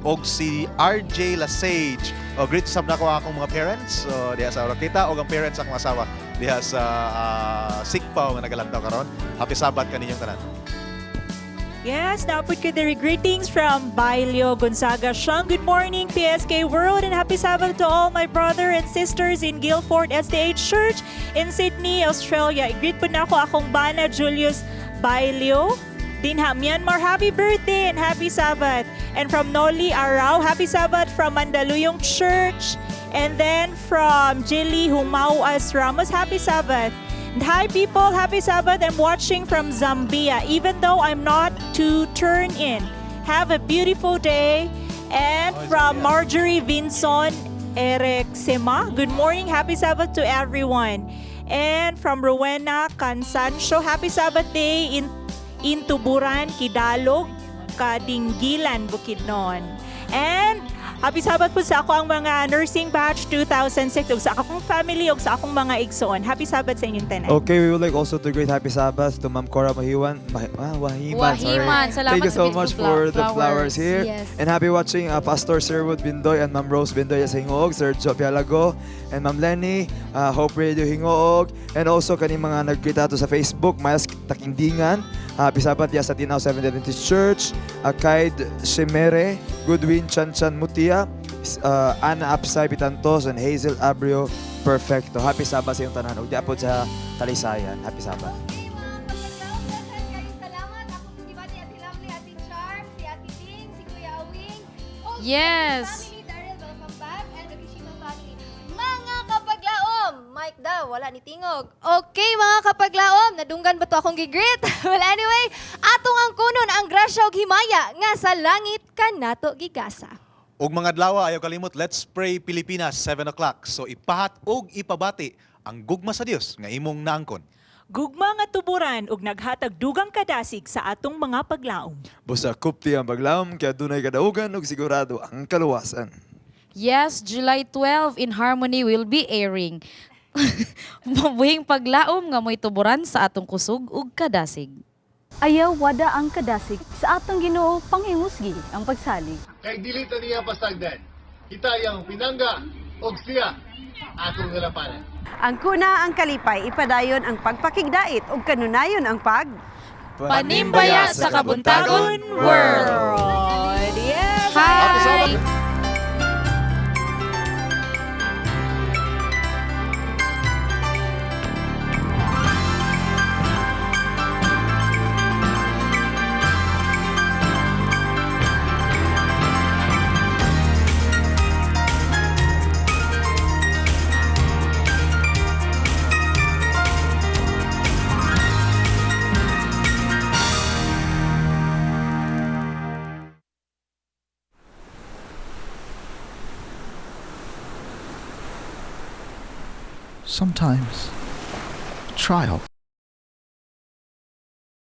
[SPEAKER 11] og si RJ Lasage. O greet sab nako akong mga parents. So diha sa Oroquita og ang parents sa akong asawa diha sa Sikpaw nga nagalantaw karon. Happy Sabbath kaninyong tanan.
[SPEAKER 10] Yes, napod ko diri. Greetings from Bailio Gonzaga Siang. Good morning, PSK World, and happy Sabbath to all my brother and sisters in Guildford SDH Church in Sydney, Australia. I-greet po na ako akong bana, Julius Bailio. Dinha, Myanmar, happy birthday and happy Sabbath. And from Noli Arau, happy Sabbath from Mandaluyong Church. And then from Jilly Humauas Ramos, happy Sabbath. And hi people, happy Sabbath. I'm watching from Zambia, even though I'm not to turn in. Have a beautiful day. And from Marjorie Vinson Erexema, good morning, happy Sabbath to everyone. And from Rowena Cansancio, happy Sabbath day in Tuburan, Kidalog, Kadingilan, Bukidnon. And happy Sabbath po sa ako ang mga nursing batch 2006 ug sa akong family ug sa akong mga igsoon. Happy Sabbath sa inyong tanan.
[SPEAKER 9] Okay, we would like also to greet Happy Sabbath to Ma'am Cora Mahiwan. Wahiman,
[SPEAKER 1] Wahiman.
[SPEAKER 9] sorry.
[SPEAKER 1] Salamat
[SPEAKER 9] Thank you
[SPEAKER 1] sa
[SPEAKER 9] so
[SPEAKER 1] beautiful
[SPEAKER 9] much for the
[SPEAKER 1] flowers.
[SPEAKER 9] flowers here.
[SPEAKER 1] Yes.
[SPEAKER 9] And happy watching Pastor Sherwood Bindoy and Ma'am Rose Bindoy sa Hingoog, Sir Joe Pialago, and Ma'am Lenny, Hope Radio Hingoog, and also kaning mga nagkita to sa Facebook, Miles Takindingan, Happy Sabbath ya sa Tinaw Seventh Adventist Church, Kaid Shemere, Goodwin Chanchan Mutia, Ana Apsay Pitantos, and Hazel Abrio Perfecto. Happy Sabbath sa iyong tanan. Ug diapod sa Talisayan. Happy Sabbath.
[SPEAKER 1] Yes.
[SPEAKER 2] Mga kapaglaom, Mike daw, wala ni tingog. Okay mga kapaglaom, nadunggan ba to akong gigreet? Well anyway, atong ang kunon ang grasya ug himaya nga sa langit kanato gigasa.
[SPEAKER 11] Ug mga adlaw, ayaw kalimot, Let's Pray Pilipinas, 7 o'clock. So ipahat og ipabati ang gugma sa Dios nga imong naangkon.
[SPEAKER 10] Gugma nga tuburan ug naghatag dugang kadasig sa atong mga paglaom.
[SPEAKER 9] Busa kupti ang paglaom, kaya dunay kadaugan ug sigurado ang kaluwasan.
[SPEAKER 1] Yes, July 12 in Harmony will be airing. Mabuhing paglaom nga mo'y tuburan sa atong kusog ug kadasig.
[SPEAKER 3] Ayaw wada ang kadasig sa atong Ginoo panghimusgi ang pagsalig.
[SPEAKER 14] Kay dili ta niya pasagdan. Kita yang pinangga og siya atong nalapanan.
[SPEAKER 16] Ang kuna ang kalipay, ipadayon ang pagpakigdait ug kanunayon ang pag
[SPEAKER 1] Panimbaya sa Kabuntagon World.
[SPEAKER 10] Yes!
[SPEAKER 1] Hi!
[SPEAKER 17] Sometimes trial